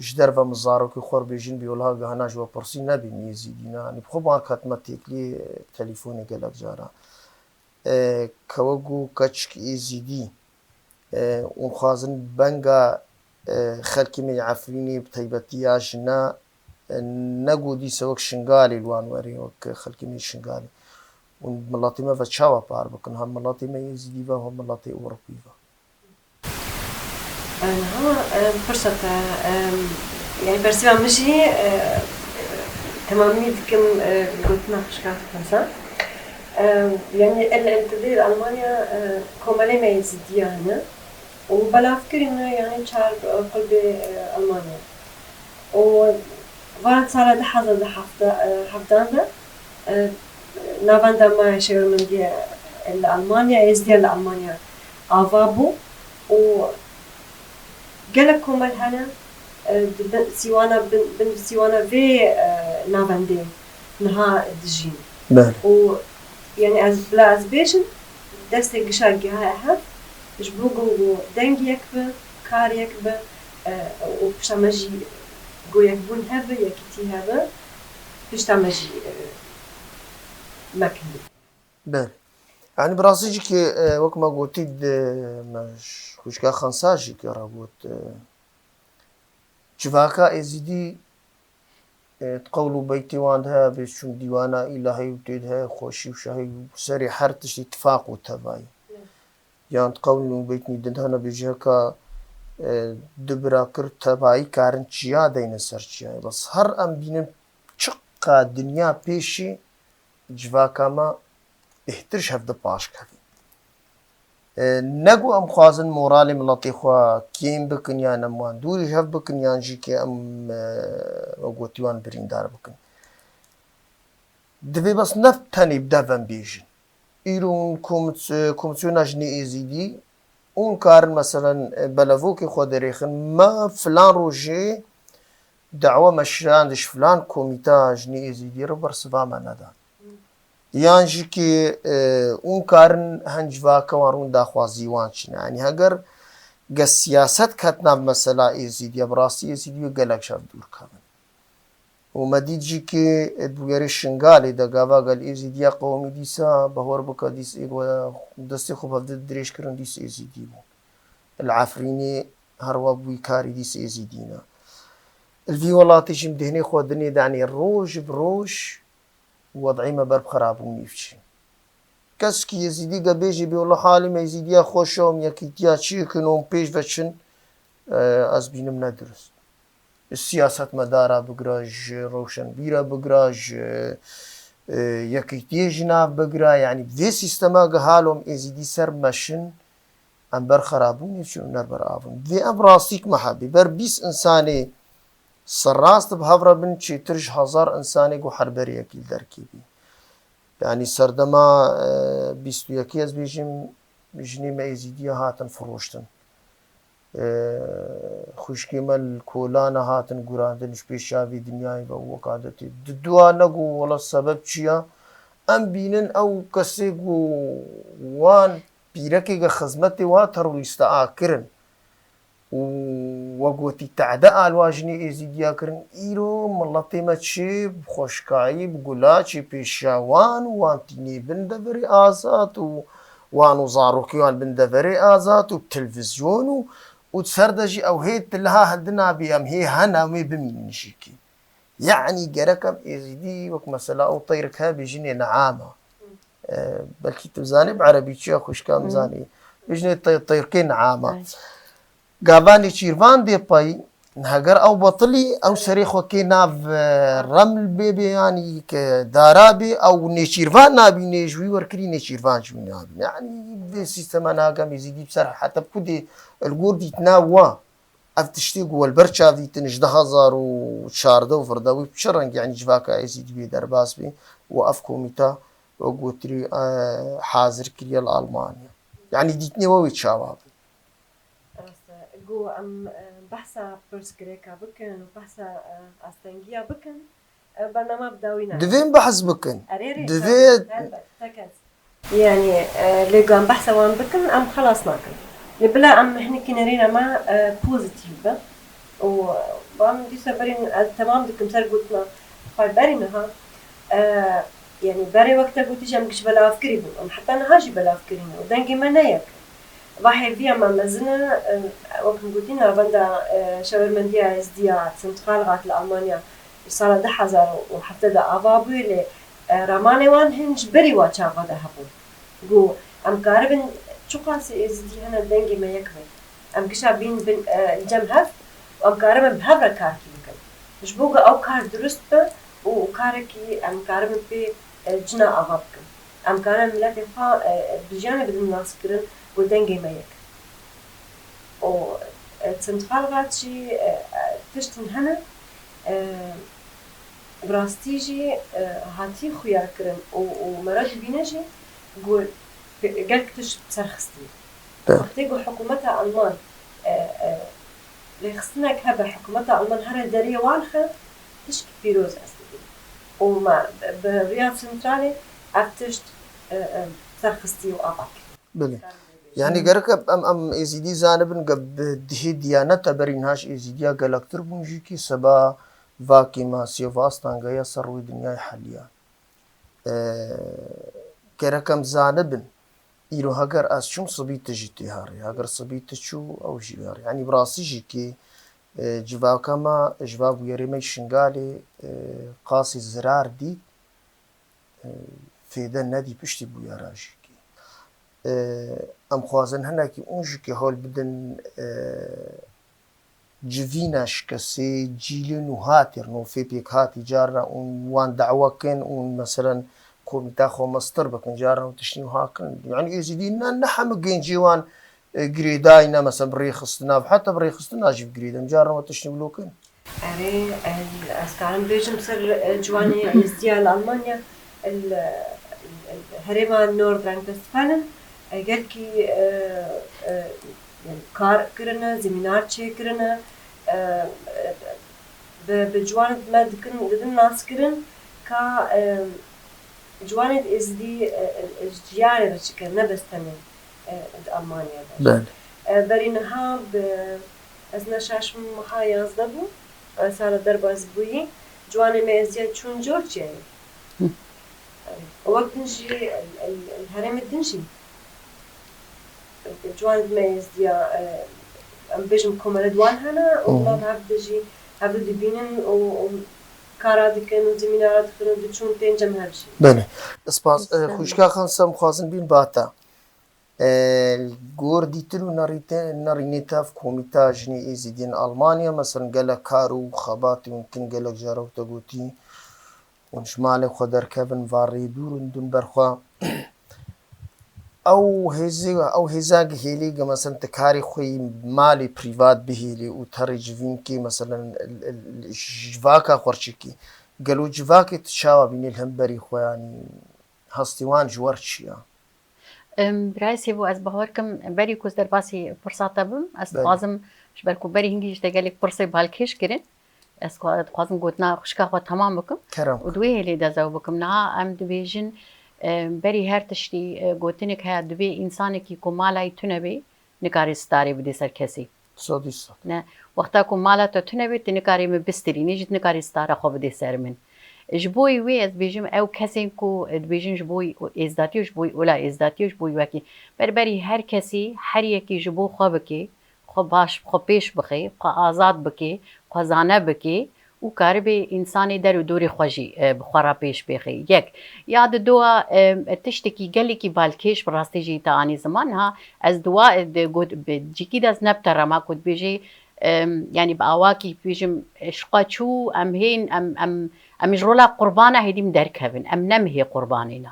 ji derve min zarokê xwe re bêjin, bê wela gehana ji we pirsî nebî, min êzîdî ne. Yanî, bi xwe bar ketime têkliyê, telefonê gelek cara. E, ke we got keçik êzîdî, e, û xwazin benga, e, xelkê me yê Efrînê bi taybetî ya jina, e, ne got dîse wek Şingalê li wan werê, wek xelkê me yê Şingalê. Û miletê me ve çawa par bikin? Hem miletê me yê êzîdî ve, hem miletê Ewropî ve. Niha, em, pirsa te, em, yani, bersiva min jî, e, temamî dikim, e, gotina xwişka Xemsa. Em, yani, el, el, di vê Almanya, e, komelê me yê Êzidiya hene û belavkirî ne, yani, çar, e, qulbê, e, Almanya. Û van sala du hezar û hevdeh, e, hevdan de, e, navenda me şêwirmendiyê li Almanya, Êzdiya li Almanya ava bû û gelek komel hene, e, di bin sîwana, bin, bin sîwana vê, e, navendê niha dijîn. Belê. Û, yani, ez, bila ez bêjim, destê gişa gihaye hev, ji bo ku, ku deng yek bi, kar yek bi, e, û pişta me jî ku yekbûn hebe, yekîtî hebe, pişta me jî, e, me kirî. Belê. Yanî bi rastî jî ki, e, wek me gotî, di, me j-, xwişka Xansa jî ki re got, e, civaka Êzîdî, e, di qewl û beytê wan de heye, bê çûn dîwana îlahî û tê de heye xweşî û şahî û serê her tiştî tifaq û tevayî. Yan di qewl û beytên din de hene bêjî heka, e, du bira kir tevayî karin çiya deyne ser çiyayê. Bes her em bînin çiqa dinya pêşî civaka me bêhtir ji hev dipaşkevin. E, ne ku em xwazin moralê miletê xwe kêm bikin yan em wan dûrî ji hev bikin yan jî ki em, e, wek gotî wan birîndar bikin. Divê bes ne tenê bi dev em bêjin. Îro hûn komîs-, komîsyona jinê Êzîdî hûn karin meselen, e, belevokê xwe derêxin, me filan rojê dawa me şirand ji filan komîta jinê Êzîdî re bersiva me nedan. Yan jî ki, e, hûn karin hin civaka wan rûn daxwazî wan çi ne. Yanî heger ge siyaset ket nav mesela Êzîdiya, bi rastî Êzîdî wê gelek ji hev dûr kevin. Û me dît jî ki, e, di wêrê Şingalê de gava gel Êzîdiya qewimî dîsa bahor bike dîs ê we destê xwe bi hev dirêj kirin dîs Êzîdî bû. Li Efrînê her we bûyî karî dîs Êzîdî ne. Li vî welatê jî em dihinê xwe dinê danê roj bi roj wed'ê me ber bi xerabûnê biçî. Kesekî Êzîdî ge bêjê bê wela halê me Êzîdiya xweş e, em yekîtiya çêkin û em pêş ve çin, e, ez bînim ne dirust. Ji siyasetmedara bigira, ji rewşenbîra bigira, ji, e, yekîtiyê ji nav bigira, yanî vê sîstema ge halo em Êzîdî ser meşin, em ber xerabûnê çin û ner ber avin. Vê em rastîk me hebî. Ber bîst insanê serrast bi hev re bin çêtir ji hezar insanê ku her berê yekî li derkê bî. Yanî serdema, e, bîst û yekê ez bêjim, jinê me Êzîdiya hatin firoştin. E, xwişkê me li kolana hatin gurandin ji pêş çavê dinyayê ve û wek adetê. Di dua ne ku wela sebeb çi ya? Em bînin ew kesê ku wan pîrekê ge xizmetê wa terorîsta a kirin û we gotî tade alwa jinê Êzîdiya kirin, îro miletê me çi bi xweşkayî, bi gulaçê pêşiya wan û wan tînê bin deverê azad û wan û zarokê wan bin deverê azad û bi televîzyon û, û di ser de jî ew hê tiliha hildina bî, em hê hene, em ê bimînin jî kî. Yanî gerek em Êzîdî wek mesela ew teyrik hebî jinê neama. E, belkî tu zanî bi erebî çi ya xwişka em zanî. Bijnê tey-, teyrkê neama. Ay. Gava nêçîrvan dê pey, heger ew betilî, ew serê xwe kê nav, e, reml bê bê, yanî ke dara bê, ew nêçîrvan nabînê, ji wî werkirî nêçîrvan ji wî nabîne. Yanî vê sîstema nagem Êzîdî bi ser heta ku dê li gor dîtina wa. Ev tiştê ku we li ber çav dîtin ji du hezar û çardeh û vir de wê bi çi rengî, yanî civaka Êzîdî wê derbas bê û ev komîta wek gotirî, e, hazir kiriye li Almanya. Yanî dîtinê we wê çawa be? Rast e. Ku em, e, behsa pirsgirêka bikin û behsa, e, astengiya bikin, e, bernama bi dawî nayê. Divê em behs bikin. Erê, erê, Divê tabii, elbet, tekez. Yanî, e, lê ku em behsa wan bikin, em xelas nakin. Lê bila em hinekî nerîna me, e, pozîtîf be. Û em dîsa berî ez temam dikim ser gotina xwe berî niha. E, yanî berê wek te gotî jî em giş belavkirî bûn. Em heta niha jî belavkirî ne. Û dengê me ne yek. Va hêviya me mezin e, e, wek min gotî navenda, e, şawermendiya Êzdiya Zentralrat li Almanya sala du hezar û hevdeh de ava bûye lê, e, ramanê wan hin ji berî wa çava de hebûn. Got, em karibin çiqasî Êzidî hene dengê me yek be. Em gişa bîn bin, e, li cem hev û em karibin bi hev re karkî bikin. Ji bo ku ew kar dirust be û, û karekî em karibin pê, e, cina ava bikin. Em karin miletê xwe, e, bi jiyanê bidin naskirin ku dengê me yek. Û, e, Zentralrat jî, e, e, tiştin hene, e, bi rastî jî, e, hatî xuyakirin û, û me re dibîne jî ku gelek tişt bi ser xistî. Be. Wextê ku hikûmeta Alman, e, e, lêxistinek hebe, hikûmeta Alman here deriyê wan xe, tişkî pîroz ez dibînim. Û me bi riya Zentralê ev tişt, e, e, bi ser xistî û ava kir. Belê. Yanî gerek em, em, em Êzîdî zanibin ge bi dihê Diyaneta berî niha ji Êzîdiya gelektir bûn jî kî seba va kêmasiyê va astangeya ser rûyê dinyayê heliya. E, gerek em zanibin, îro heger ez çûm sibî tu jî tê herê. Heger sibî tu çû ew jî herê. Yanî bi rastî jî kî, e, civaka me ji va bûyerê me yê Şingalê, e, qasî zirar dît. e, fêde nedî piştî bûyera jî kî. E, em xwazin hinekî ûn jî kî hewl bidin, e, civîna şikesê cîlê nû hatî, nofê pêk hatî carna ûn wan dawa kin ûn meselen komîta xwe mestir bikin, caran tiştî wiha kin. Yani Êzidî ne, ne hemû gencê wan, e, girêdayî ne, mesela bi rêxistina, heta bi rêxistina jî bi girêdayî, caran we tiştî wilo kin. Erê, ez, ez karim bêjim ser, e, ciwanê Êzdiya li Almanya, el, el, el, herêma Nordrhein-Westfalen, e, gelkî, e, e, yani kar kirine, semînar çêkirine, e, e, bi, bi ciwanê me dikin, didin naskirin ka, e, ciwanê Êzidî, e, e, ji diyarê re çike, ne bes tenê, e, di Almanya de. Belê. E, berî niha bi, ez ne şaşim, meha yazdeh bû, e, sala derbas bûyî, ciwanê me Êzdiya çûn Georgiayê. Hı. E, wek din jî, el, el, el herêmê din jî. Ciwanê me Êzdiya, e, em bêjim komele di wan hene û Hı. Nav hev de jî, hev de dibînin û, û kara dikin û semînara dikin û diçûn tên cem hev jî. Belê. Spas. E, Spas. Xwişka Xansem xwazin bîn bata. E, gor dîtir û nerîte-, nerînê tev komîta jinê Êzidîn Almanya, mesela gelek kar û xebatî hûn kin gelek jara te gotî. Hûn ji malê xwe derkevin, va rê dûr in dûn ber xwe. Ew hêzê, ew hêza gihêlî ge, mesela, ti karê xwe yî malê prîvat bihêlî û terê civînkê, mesela, l-, l-, l-, civaka xwe çêkî. Gelo civakê ti çawa bînî li hemberî xwe, yanî hestê wan ji we re çi ya? Em, birayê Sêvo, ez bawer kim berî ku ez derbasî pirsa te bim, ez Belê. dixwazim, ji ber ku berî hingî ji te gelek pirsê balkêş kirin. Ez xwe, dixwazim gotina xwişka xwe temam bikim Kerem û kir. di wê hêlê de zew bikim. Niha em dibêjin, e, berî her tiştî, e, gotinek heye, divê însanekî ku mala yî tune bê, nikare sitarê bidê ser kesî. Sedî sed. Ne, wexta ku mala te tune bê, tu nikarî min bistirînî, jî tu nikarî sitara xwe bidê ser min. Ji bo wê ez dibêjim, ew kesên ku, e, dibêjin ji bo êzdatî û ji bo ola êzdatî û ji bo wekî. Berberî her kesî, her yekî ji bo xwe bike, xwe baş, xwe pêş bixe, xwe azad bike, xwe zane bike û karibe însanê der û dorê xwe jî, e, bi xwe re pêş bêxe. Yek. Ya di doa, e, tiştekî gelekî balkêş bi rastî jî te anî ziman. Ha, ez dua, e, di got, bi cîkî de ez ne bi te re ma ku dibêjê, e, yanî bi awakî bêjim, e, ji xwe çû, em hên, em, em, em ji rola qurbana hêdî min derkevin. Em ne mihê qurbanê ne.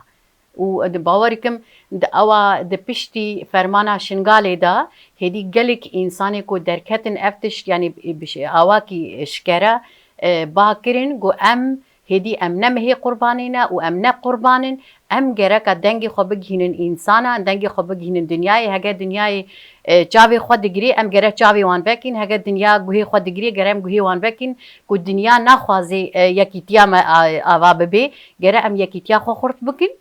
Û di bawer kim di ewa di piştî fermana Şingalê de hêdî gelek însanê ku derketin ev tişt, yanî bi ş-, awakî şikere, e, ba kirin, got, em hêdî em ne mihê qurbanê ne û em ne qurban in, em gereka dengê xwe bigihînin însanan, dengê xwe bigihînin dinyayê. Hege dinyayê, e, çavê xwe digirê, em gerek çavê wan vekîn, hege dinya guhê xwe digirê, gere em guhê wan vekîn, ku dinya naxwazê, e, yekîtiya me a-, ava bibe, gere em yekîtiya xwe xurt bikin.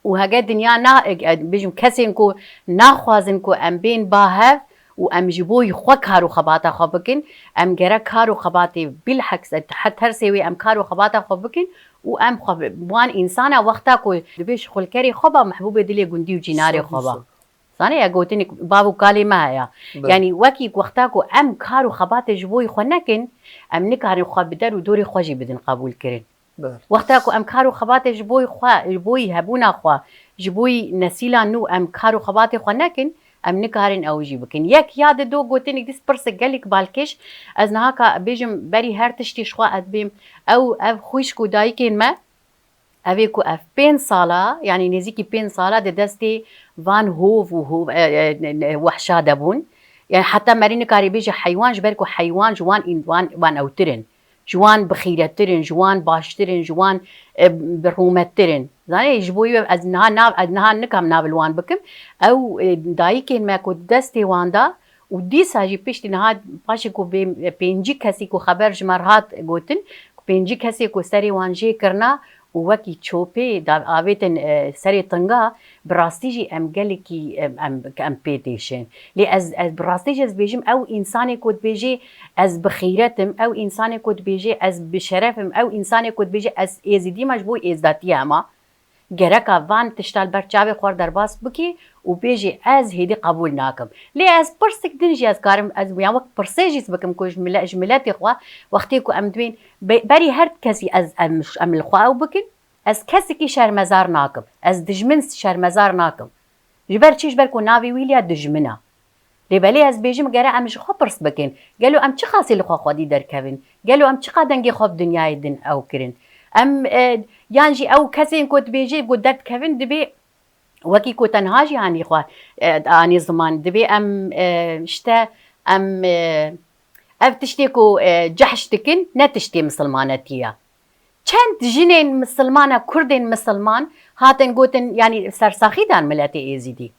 Û hege dinya na, e, e, bêjim, kesên ku naxwazin ku em bên ba hev û em ji bo xwe kar û xebata xwe bikin, em gerek kar û xebatê bilheks, e, her tersê wê em kar û xebata xwe bikin û em xwe bi-, wan însana wexta ku dibê şixulkerê xwe ba, mehbûbê dilê gundî û cînarê xwe ba. Sed û sed. Zanê, ya gotinek bav û kalê me heye. Belê. Yanî wekî wexta ku em kar û xebatê ji bo xwe nekin, em nikarin xwe bi der û dorê xwe jî bidin qebûl kirin. Belê. Wexta ku em kar û xebatê ji bo xwe, ji bo hebûna xwe, ji bo nesîla nû em kar û xebatê xwe nekin, em nikarin ew jî bikin. Yek ya di do gotinek dîs pirsek gelek balkêş, ez niha ka bêjim berî her tiştî ji xwe ez bêm, ew, ev xwişk û dayikên me, ev ê ku ev pênc sala, yanî nêzîkî pênc sala di destê van hov û hov, e, e, ne, ne, wehşa de bûn. Yani heta merî nikarî bêje heywan, ji ber ku heywan ji wan în-, wan, wan ewtir in. Ji wan bi xîrettir in, ji wan baştir in, ji wan, e, bi rûmettir in. Zanê, ji bo wê ez niha nav, ez niha nikam nav li wan bikim. Ew, e, dayikên me ku di destê wan de û dîsa jî piştî niha paşê ku bê, e, pêncî kesî ku xeber ji me re hat gotin, ku pêncî kesê ku serê wan jê kirina û wekî çopê da avêtin, e, serê tinga, bi rastî jî em gelekî, em, em, em pê têşin. Lê ez, ez bi rastî jî ez bêjim, ew însanê ku dibêjê ez bi xîret im, ew însanê ku dibêjê ez bi şeref im, ew însanê ku dibêjê ez êzidî me ji bo êzdatiya me. Gereka van tişta li ber çavê xwe re derbas bikî û bêjî, ez hêdî qebûl nakim. Lê ez pirsek din jî ez karim, ez yan wek pirsê jî bikim ku ji mile-, ji miletê xwe, wextê ku em dibên be-, berî her kesî ez, em, em li xwe ew bikin, ez kesekî şermezar nakim. Ez dijmin şermezar nakim. Ji ber çi? Ji ber ku navê wî lê dijmin e. Lê belê ez bêjim, gere em ji xwe pirs bikin. Gelo em çiqasî li xwe xwedî derkevin? Gelo em çiqa dengê xwe bi dinyayê din ew kirin? Em, e, yan jî ew kesên ku dibêjê ku derdikevin dibê wekî ku tenha jî anî xwe, e, anî ziman. Dibê em, e, işte em, e, ev tiştê ku, e, cehş dikin ne tiştê misilmanetî ye. Çend jinên misilmana Kurdên misilman hatin gotin, yanî sersaxî dan miletê Êzîdî.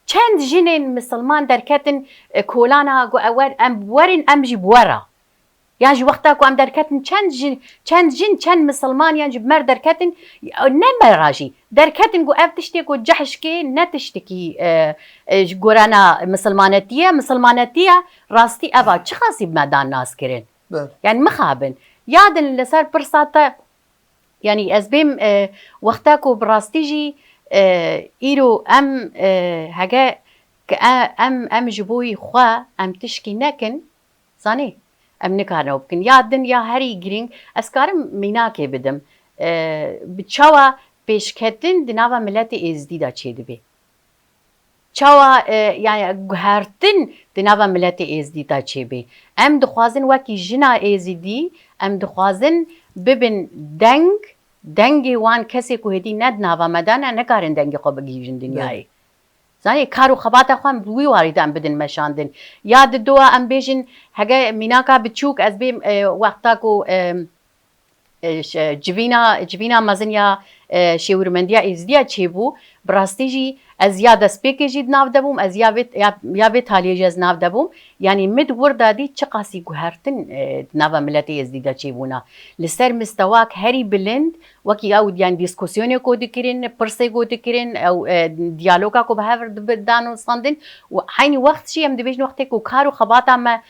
Çend jinên misilman derketin, e, kolana, got, "Ew wer, em werin, em jî bi we re." Yan ji wexta ku em derketin, çend jin, çend jin, çend misilman yan jî mer derketin, ne me re jî derketin, got, "Ev tiştê ku cehşkê ne tiştekî, e, e, ji gorana misilmanetî ye, misilmanetî ye, rastî eva çiqasî bi me dan nas kirin." Belê. Yani mixabin. Ya din li ser pirsa te, yani ez bêm, e, wexta ku bi rastî jî, e, îro em, e, hege ke e-, em, em ji bo yî xwe em tişkî nekin, zanî, em nikarin ew bikin. Ya din ya herî girîng, ez karim mînakê bidim. E, bi çawa pêşketin di nava miletê Êzidî de çêdibê? Çawa, e, yani guhertin di nava miletê Êzidî de çêbê? Em dixwazin wekî jina Êzidî, em dixwazin bibin deng, dengê wan kesê ku hêdî ne di nava me de ne, nikarin dengê xwe bigihîjin dinyayê. Belê. Zanî, kar û xebata xwe em bi wî warî de em bidin meşandin. Ya di doa em bêjin, hege mînaka biçûk ez bêm, e, wexta ku, e, e, ş-, civîna, civîna mezin ya, e, şêwirmendiya Êzidiya çêbû, bi rastî jî ez ya destpêkê jî di nav de bûm, ez ya vê, ya, ya vê taliyê jî ez nav de bûm. Yanî min di wir de dît çiqasî guhertin, e, di nava miletê Êzidî de çêbûna. Li ser mistewak herî bilind, wekî ew, yanî dîskusyonê ku dikirin, pirsê ku dikirin, ew, e, diyaloga ku bi hev re dibe-, danûstandin û heynî wext jî em dibêjin wextê ku kar û xebata me,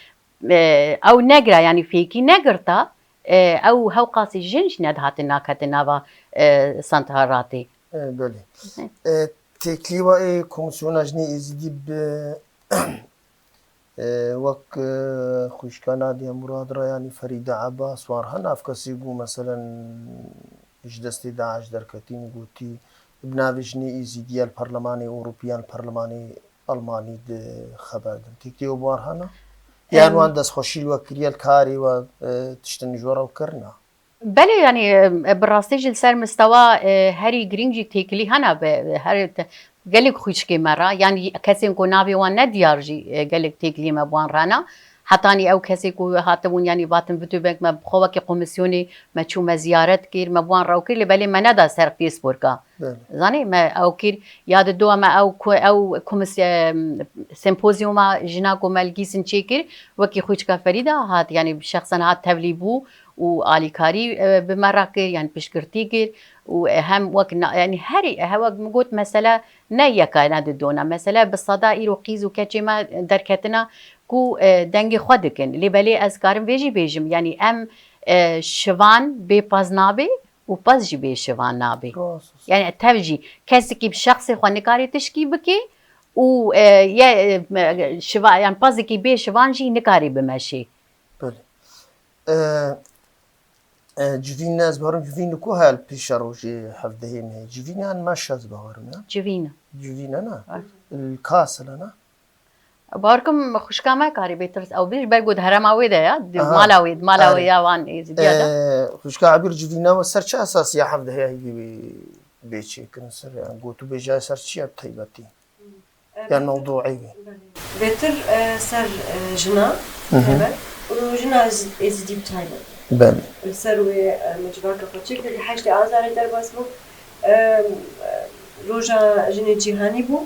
e, ew negira, yanî fêkî negirta, e, ew hewqasî jin jî nedihatin naketin nava, e, santaratê. E, belê. Hı. E, têkilî we ê Komîsyona Jinê Êzidî bi, e, wek, e, xwişka Nadiye Murad re yanî Ferîde Ebas wan hene ev kesî ku meselen ji destê DAIŞ derketîn gotî bi navê Jinê Êzidî ya li Perlemanê Ewropî yan li Perlemanê Almanî di xeber din. Têkilî we bi wan hene? Yan Em, wan destxweşî li we kiriye li karê we, e, tiştin ji we re kirina? Belê, yanî, e, bi rastî jî li ser mistewa, e, herî girîng jî têkilî hene bi, her te-, gelek xwîçkê me re, yanî kesên ku navê wan ne diyar jî, e, gelek têkilî me bi wan re ne. Hetanî ew kesê ku hatibûn, yanî vatin bitûbek me bi xwe wekî komîsyonê me çû me ziyaret kir, me bi wan rew kir, lê belê me neda ser Facebooka. Belê. Zanî, me ew kir, ya di doa me ew ku-, ew komis-, em, sempozyuma jina ku me li Gîsin çêkir, wekî xwîçka Ferîda hat, yanî şexsen hat tevlî bû û alîkarî, e, bi me re kir, yanî piştgirtî kir û, e, hem wek na-, yanî herî, he, wek min got, mesele ne yeka ne di dona. Mesele bi seda îro qîz û keçê me derketina ku, e, dengê xwe dikin. Lê belê ez karim vê jî bêjim, yanî em, e, şivan bê pez nabe, û pez jî bê şivan nabê. Rast. Yani tev jî kesekî bi şexsê xwe nikarê tişkî bikê û, e, ye, e, şiva-, yani pezekî bê şivan jî nikarê bimeşê. Belê. E, e, civîn ne ez bawerim civîn li ku heye li pêşerojê hevdehê mehê? Civîn yan meş ez bawerim ya? Civîn e. Civîn e ne? Rast. Li Kasile ne? Bawer kim xwişka me karî bê tirs ew bî, ji ber ku di herêma wê de ya, di Aha. mala wê, di mala wê Erê. ya wan Êzidiya de. Ee, xwişka Ebîr civîna we ser çi esasiya hevdehê hevî bê, bê çêkirin ser, yani gotûbêja ser çi ye bi taybetî? Em, Yan mewduê wê? Bêtir, e, ser, e, jina Hı hı. taybet û jina Êz-, Êzidî bi taybet. Belê. Li ser wê, e, me civaka xwe çêkir, di heştê Azarê derbas bû. Em, e, roja jinê cîhanî bû.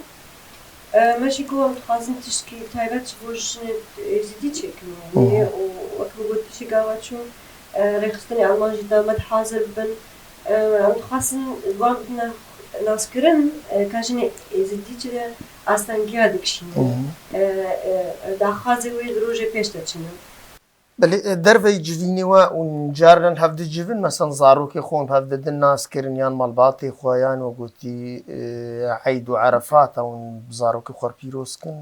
E, me jî got, em dixwazin tiştkî taybet ji bo jinê Êzidî çêkin, Hı hı. yanî, û wek min got, piştî gava çû, e, rêxistinê Alman jî da me di hazir bibin. E, em dixwazin wan bidine naskirin, e, ka jinê Êzidî çi de astengiya dikişîne. Hı hı. E, e, daxwazê wê di rojê pêş de çi ne. Belê, e, derveyî civînê we û carinan hevdi civîn, mesela zarokê xwe hûn hevdi din nas kirin yan malbatê xwe yan we gotî, e, eyd û erefata hûn bi zarokê xwe re pîroz kin,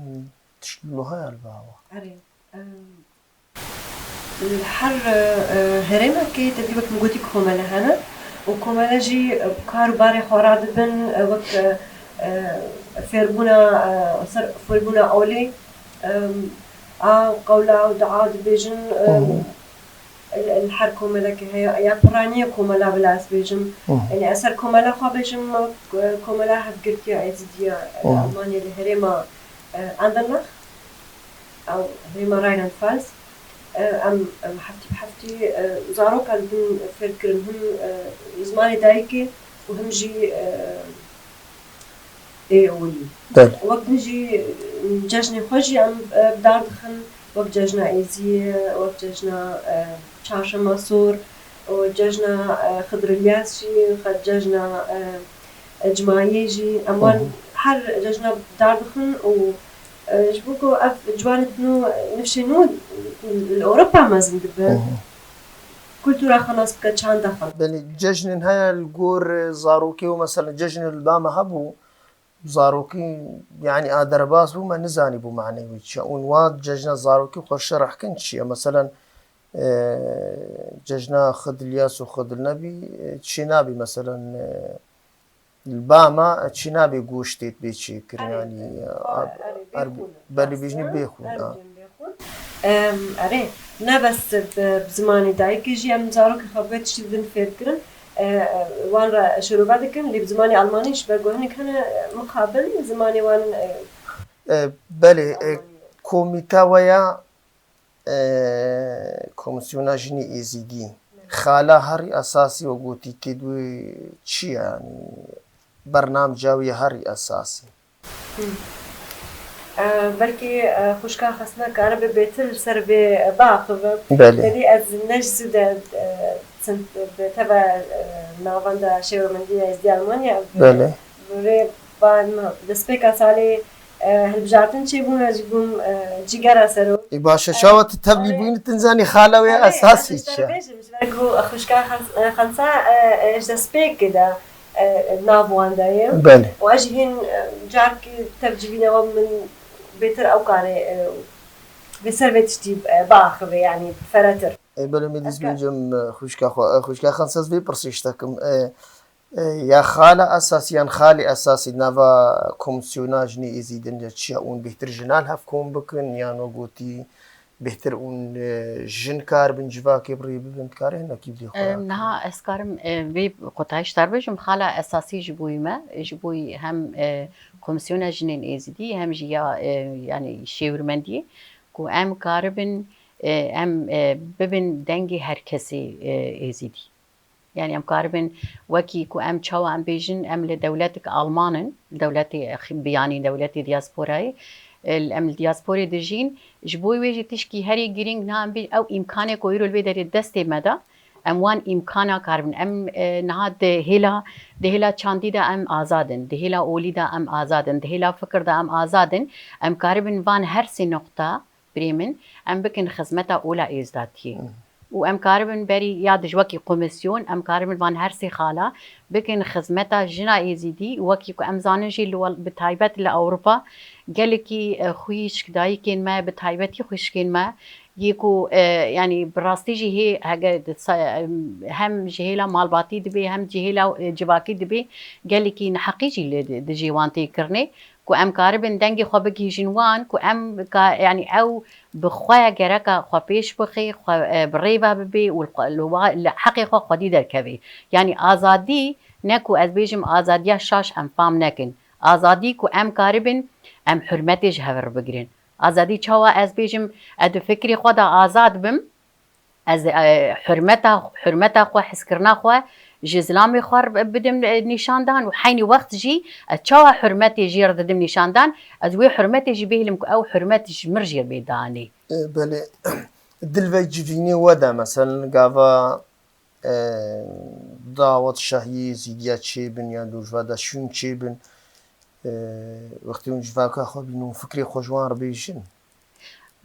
tişt li haya li ba we? Erê, em, li her, e, herêmekê te dî wek min gotî komele hene û komele jî, e, kar û barê xwe radibin, e, wek, e, e, fêrbûna, e, ser fêrbûna olê, em, a qewla û dua dibêjin, em, Hı hı. Li her komelekê heye, ya piraniye komela bila ez bêjim. Hı. Yani ez ser komela xwe bêjim, ma, e, komela hevgirtiya Êzidiya, e, Hı. Almanya li herêma, e, Andernach, ew herêma Rheinland-Pfalz. E, em, em heftî bi heftî, e, zarokan din fêr kirin, him, e, zimanê dayikê û him jî, e, ê olî. Belê. Wek din jî cejnê xwe jî em, e, bi dar dixin, wek cejna Êziyê, wek cejna, e, Çarşema Sor û cejna, e, Xidir Îlyas jî, xe-, cejna, e, e, Cimayê jî. Em wan Hı hı. her cejna bi dar dixin û, e, ji bo ku ev ciwanê nû, nifşê nû li Ewropa mezin dibe. Hı hı. Kultura xwe nas bike, çanda xwe. Belê, cejnên heye li gor, e, zarokê û, meselen, cejnê li ba me hebû, zarokî, yanî, a derbas bû, me nizanîbû manê wî çi ye. Û wa cejna zarokî xwe şerh kin çi ye? Meselen, e, cejna Xidil Yas û Xidil Nebî, e, çênabî, meselen, e, li ba me çênabî goştê bê çêkirin, Erê, yanî, e, a-, erê, er-, bêxûn e. Belê bêjinî Aslında, bêxûn, er ha. Bêjin bêxûn. Em, erê, ne bes bi, bi zimanê dayikê jî em zarokê xwe bi tiştî din fêr kirin. E, e, wan re şirove dikin, lê bi zimanê almanî ji ber ku hinek hene, e, mixabin, zimanê wan, e, E, belê, e, Almanî ye. Komîta we ya, e, Komîsyona Jinê Êzîdî, xala herî esasî we gotî tê dû çi ye? Yanî bernamca wî herî esasî. Hı. E, belkî, e, xwişka Xesna karibe bêtir li ser vê biaxive. Belê. Belê ez ne ji zû de, e, çend bi teva, e, navenda şêwemendiya Êzdiya Almanya, bi, Belê. bi vê ba-, destpêka salê, e, hilbijartin çêbûn, ez jî bûm, e, cîgera serok. Ê, baş e, E, çawa tu tevlî erê. bûyî, tu nizanî xala wê Erê, esasî ez çi ye? Bêjim, ji ber ku xwişka Xes-, e, Xensa, e, e, ji destpêkê de, e, nav wan de ye. Belê. Û ez jî hîn, e, carkî tev civîne we min bêtir ew karê, e, vê ser vê tiştî, e, biaxivê, yanî feretir. E, belê, me dîs Ez ka- bêjim, e, xwişka xwe, e, xwişka Xensa, ez vê pirsê ji te kim. E, e, ya xala esasî yan xalê esasî nava Komîsyona Jinê Êzîdî de çi ye? Hûn bêhtir jina li hev kom bikin yan we gotî, bêhtir hûn, e, jin karibin civakê bi rê bibin, dikarî hinekî bi dê xwe Em, ya niha ez karim, e, vê qutayîş dar bêjim, xala esasî ji bo me, ji bo hem, e, Komîsyona Jinên Êzidî, hem jî ya, e, yanî şêwirmendiyê, ku em karibin, e, em, e, bibin dengê her kesê, e, Êzidî. Yanî em karibin wekî ku em çawa em bêjin, em li dewletik Alman in, dewletê xi-, biyanî dewletê diasporayê, e, em li diasporê dijîn, ji bo wê jî tişkî herî girîng niha em bê-, ew îmkanê ku îro li vê derê destê me de, em wan îmkana karibin. Em, e, niha di hêla, di hêla çandî de em azad in, di hêla olî de em azad in, di hêla fikir de em azad in. Em karibin van her sê noqta birê min, em bikin xizmeta ola êzdatiyê. Hı. Û em karibin berî ya di ji wekî komîsyon, em karibin van her sê xala bikin xizmeta jina êzîdî, wekî ku em zanin jî li wel-, bi taybet li Ewropa gelekî, e, xwîşk, dayikên me, bi taybetî xwişkên me, yê ku, e, yanî bi rastî jî hê hege di sa-, em, hem ji hêla malbatî dibê, hem ji hêla, e, civakî dibê, gelekî neheqî jî li di-, dijî wan tê kirinê. Ku em karibin dengê xwe bigihîjin wan, ku em ka-, yanî ew bi xwe gereka xwe pêş bixê, xwe, e, bi rê ve bibê û li xwe, li wa-, li heqê xwe xwedî derkevê. Yanî azadî, ne ku ez bêjim azadiya şaş em fam nekin. Azadî ku em karibin, em hurmetê ji hev re bigirin. Azadî çawa ez bêjim, ez di fikrê xwe de azad bim, ez, e, hurmeta, hurmeta xwe, hezkirina xwe ji zilamê xwe re bidim, e, nîşandan û heynî wext jî ez çawa hurmetê jê re didim nîşandan, ez wê hurmetê jî bihêlim ku ew hurmet ji min re jê re bê danê. E, belê, di li vê civînê we de, meselen, gava, e, dawet şahiyê Êzîdiya çêbin yan dû ji ve de şûn çêbin, e, wextê hûn civaka xwe bînin û fikrê xwe ji wan re bêjin?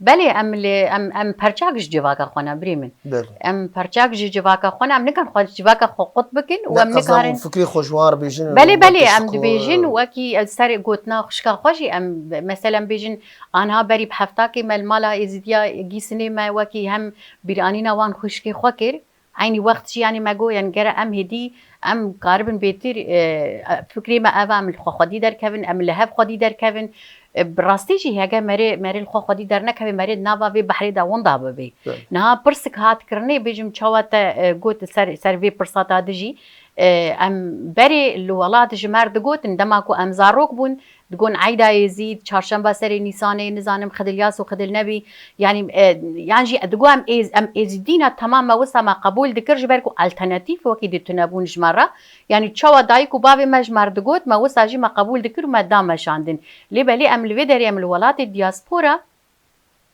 Belê, em li, em, em perçak ji civaka xwe ne, birê min. Belê. Em perçak ji civaka xwe ne, em nikan xwe civaka xwe qut bikin û Ne, em qezan û nikarin fikrê xwe ji wan re bêjin, Belê, belê, wekî em ji ku, dibêjin, e, wekî, e, ser gotina xwişka xwe jî em, mesela, em bêjin, anha berî bi heftakê me li mala Êzidiya Gîsinê me wekî hem bîranîna wan xwişkê xwe kir. Eynî wext jî, yanî, me got, yanî, gere em hêdî, em karibin bêtir, e, fikrê me ev e, em li xwe xwedî derkevin, em li hev xwedî derkevin, E, bi rastî jî hege merê, merê li xwe xwedî dernekeve, merê di nava vê behrê de winda bibe. Belê. Niha pirsik hat kirinê, bêjim çawa te, e, got ser, ser vê pirsa te dijî, e, em berê li welat ji me re digotin, dema ku em zarok bûn, digon Eyda Êzîd, Çarşemba Serê Nîsanê, nizanim Xidil Yas û Xidil Nebî, yanî, e, yan jî digo em êz-, em êzîdî ne, temam me wisa me qebûl dikir, ji ber ku alternatîf wekî dî tune bûn ji me re. Yanî çawa dayik û bavê me ji me re digot, me wisa jî me qebûl dikir û me da meşandin. Lê belê em li vê derê, em li welatê diaspora,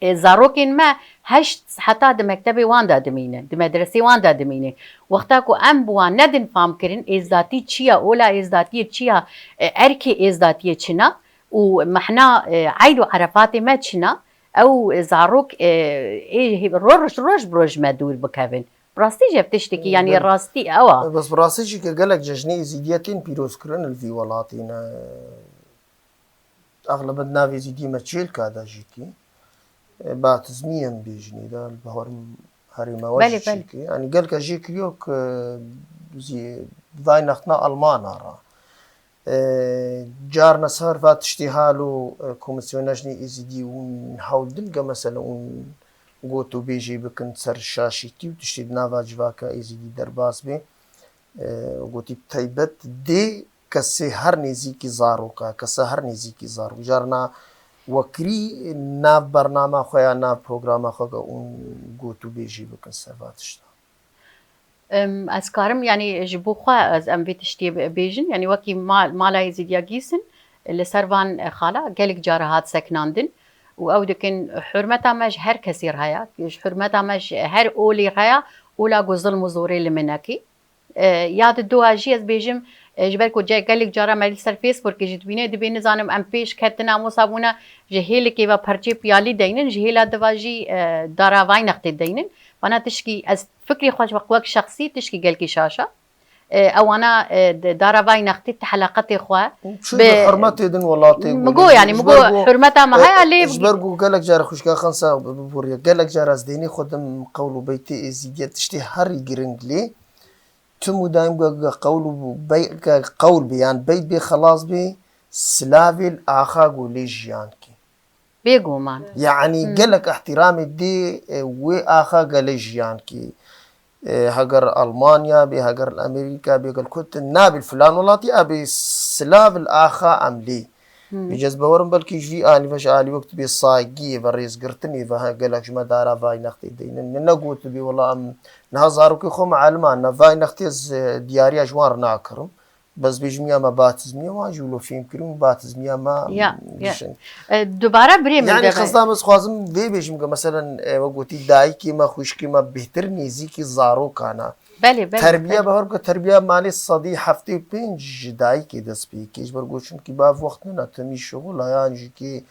e, zarokên me heşt heta di mektebê wan de dimînin, di medresê wan de dimînin. Wexta ku em bi wan nedin famkirin, êzdatî çi ye, ola êzdatiyê çi ye, e, erkê êzdatiyê çi ne û mehna, e, eyd û erefatê me çi ne, ew zarok, e, ê, roj, roj bi roj ji me dûr bikevin. Rastî jî ev tiştekî, yanî Belê. rastî ew a. Bes bi rastî jî ke gelek cejnê Êzîdiyê tên pîrozkirin li vî welatî ne. Exlebet navê Êzîdiyê me Çêlka de jî tî. E, Batizmî em bêjinî de, li bawerim herêma we Belê, jî belê. çêkî. Yanî gelke jê kiriyo ke zî vay nextina Almana re. E, carna ser va tiştê halo, e, Komîsyona Jinê Êzîdî ûn hewl din ke mesela ûn got û bêjê bikin ser şaşîtî û tiştê di nava civaka Êzîdî derbas bê. E, gotî bi taybet dê kesê her nêzîkî zaroka, kese her nêzîkî zarok. Carna wekirî nav bernama xwe ya nav programa xwe ke ûn got û bêjî bikin ser va tişta. Em, ez karim, yanî ji bo xwe ez, em vê tiştê bi-, bêjin, yanî wekî mal, mala Êzîdiya Gîsin li ser van, e, xala gelek cara hat sekinandin û ew dikin hurmeta me ji her kesî re heye, ji hurmeta me ji her olî re heye, ola ku zilm û zorê li min nekî. E, ya di dua jî ez bêjim, e, ji ber ku ce-, gelek cara me li ser Facebookê jî dibîne, dibê nizanim em pêş ketin amosa bûne ji hêlikê ve perçê piyalî deynin, ji hêla diva jî, e, dara Vaynextê deynin. Bana tişkî ez fikrê xwe ji wek, wek şexsî tişkî gelkî şaş e. E, ewana, e, di dara Vaynextê ti heleqetê xwe Çi bi bi hurmetê din welatê min gulî. go, yanî Ji min ber go ku, hurmeta me e, heye lê ji ber ku gelek cara xwişka Xensa bi-, bibûriye. Gelek cara ez deynê xwe dim qewl û beytê êzîdiye tiştê herî giring lê. Tim û daîm ge, ge qewl û bey-, ge qewl bê yan beyt bê xelas bê, silavê li axa gulê jiyan kê. Bêguman. Yanî Hmm. gelek ihtiramê dê, e, wê axa gelê jiyan kê. E, heger Almanya bê, heger li Amerîka bê, gel ku tu nabî filan welatî, a bê silav li axa em lê. Hmm. Bêje ez bawerim belkî ji vî alî ve, ji alî wek tu bê saygiyê ve, rêzgirtinê ve, he, gelek ji me dara Vaynextê deynin. Ne, ne got tu bê, wela em niha zarokê xwe me elima, ne Vaynextê ez, e, diyariya ji wan re nakirim. Bes bêjim ya me batizmiya wan jî wilo fêm kirin û batizmiya me Ya, ya. dişin. E, dubare birê min Yanî deve. xizda ez xwazim vê bêjim ke meselen, e, we gotî dayikê me, xwişkê me bêhtir nêzîkî zarokan e. Belê, belê, Terbiye belê. bahar ke terbiya malê sedî heftê û pênc ji dayikê dest pê kê. Ji ber ku çimkî bav wext nina temî şixula yan jî kê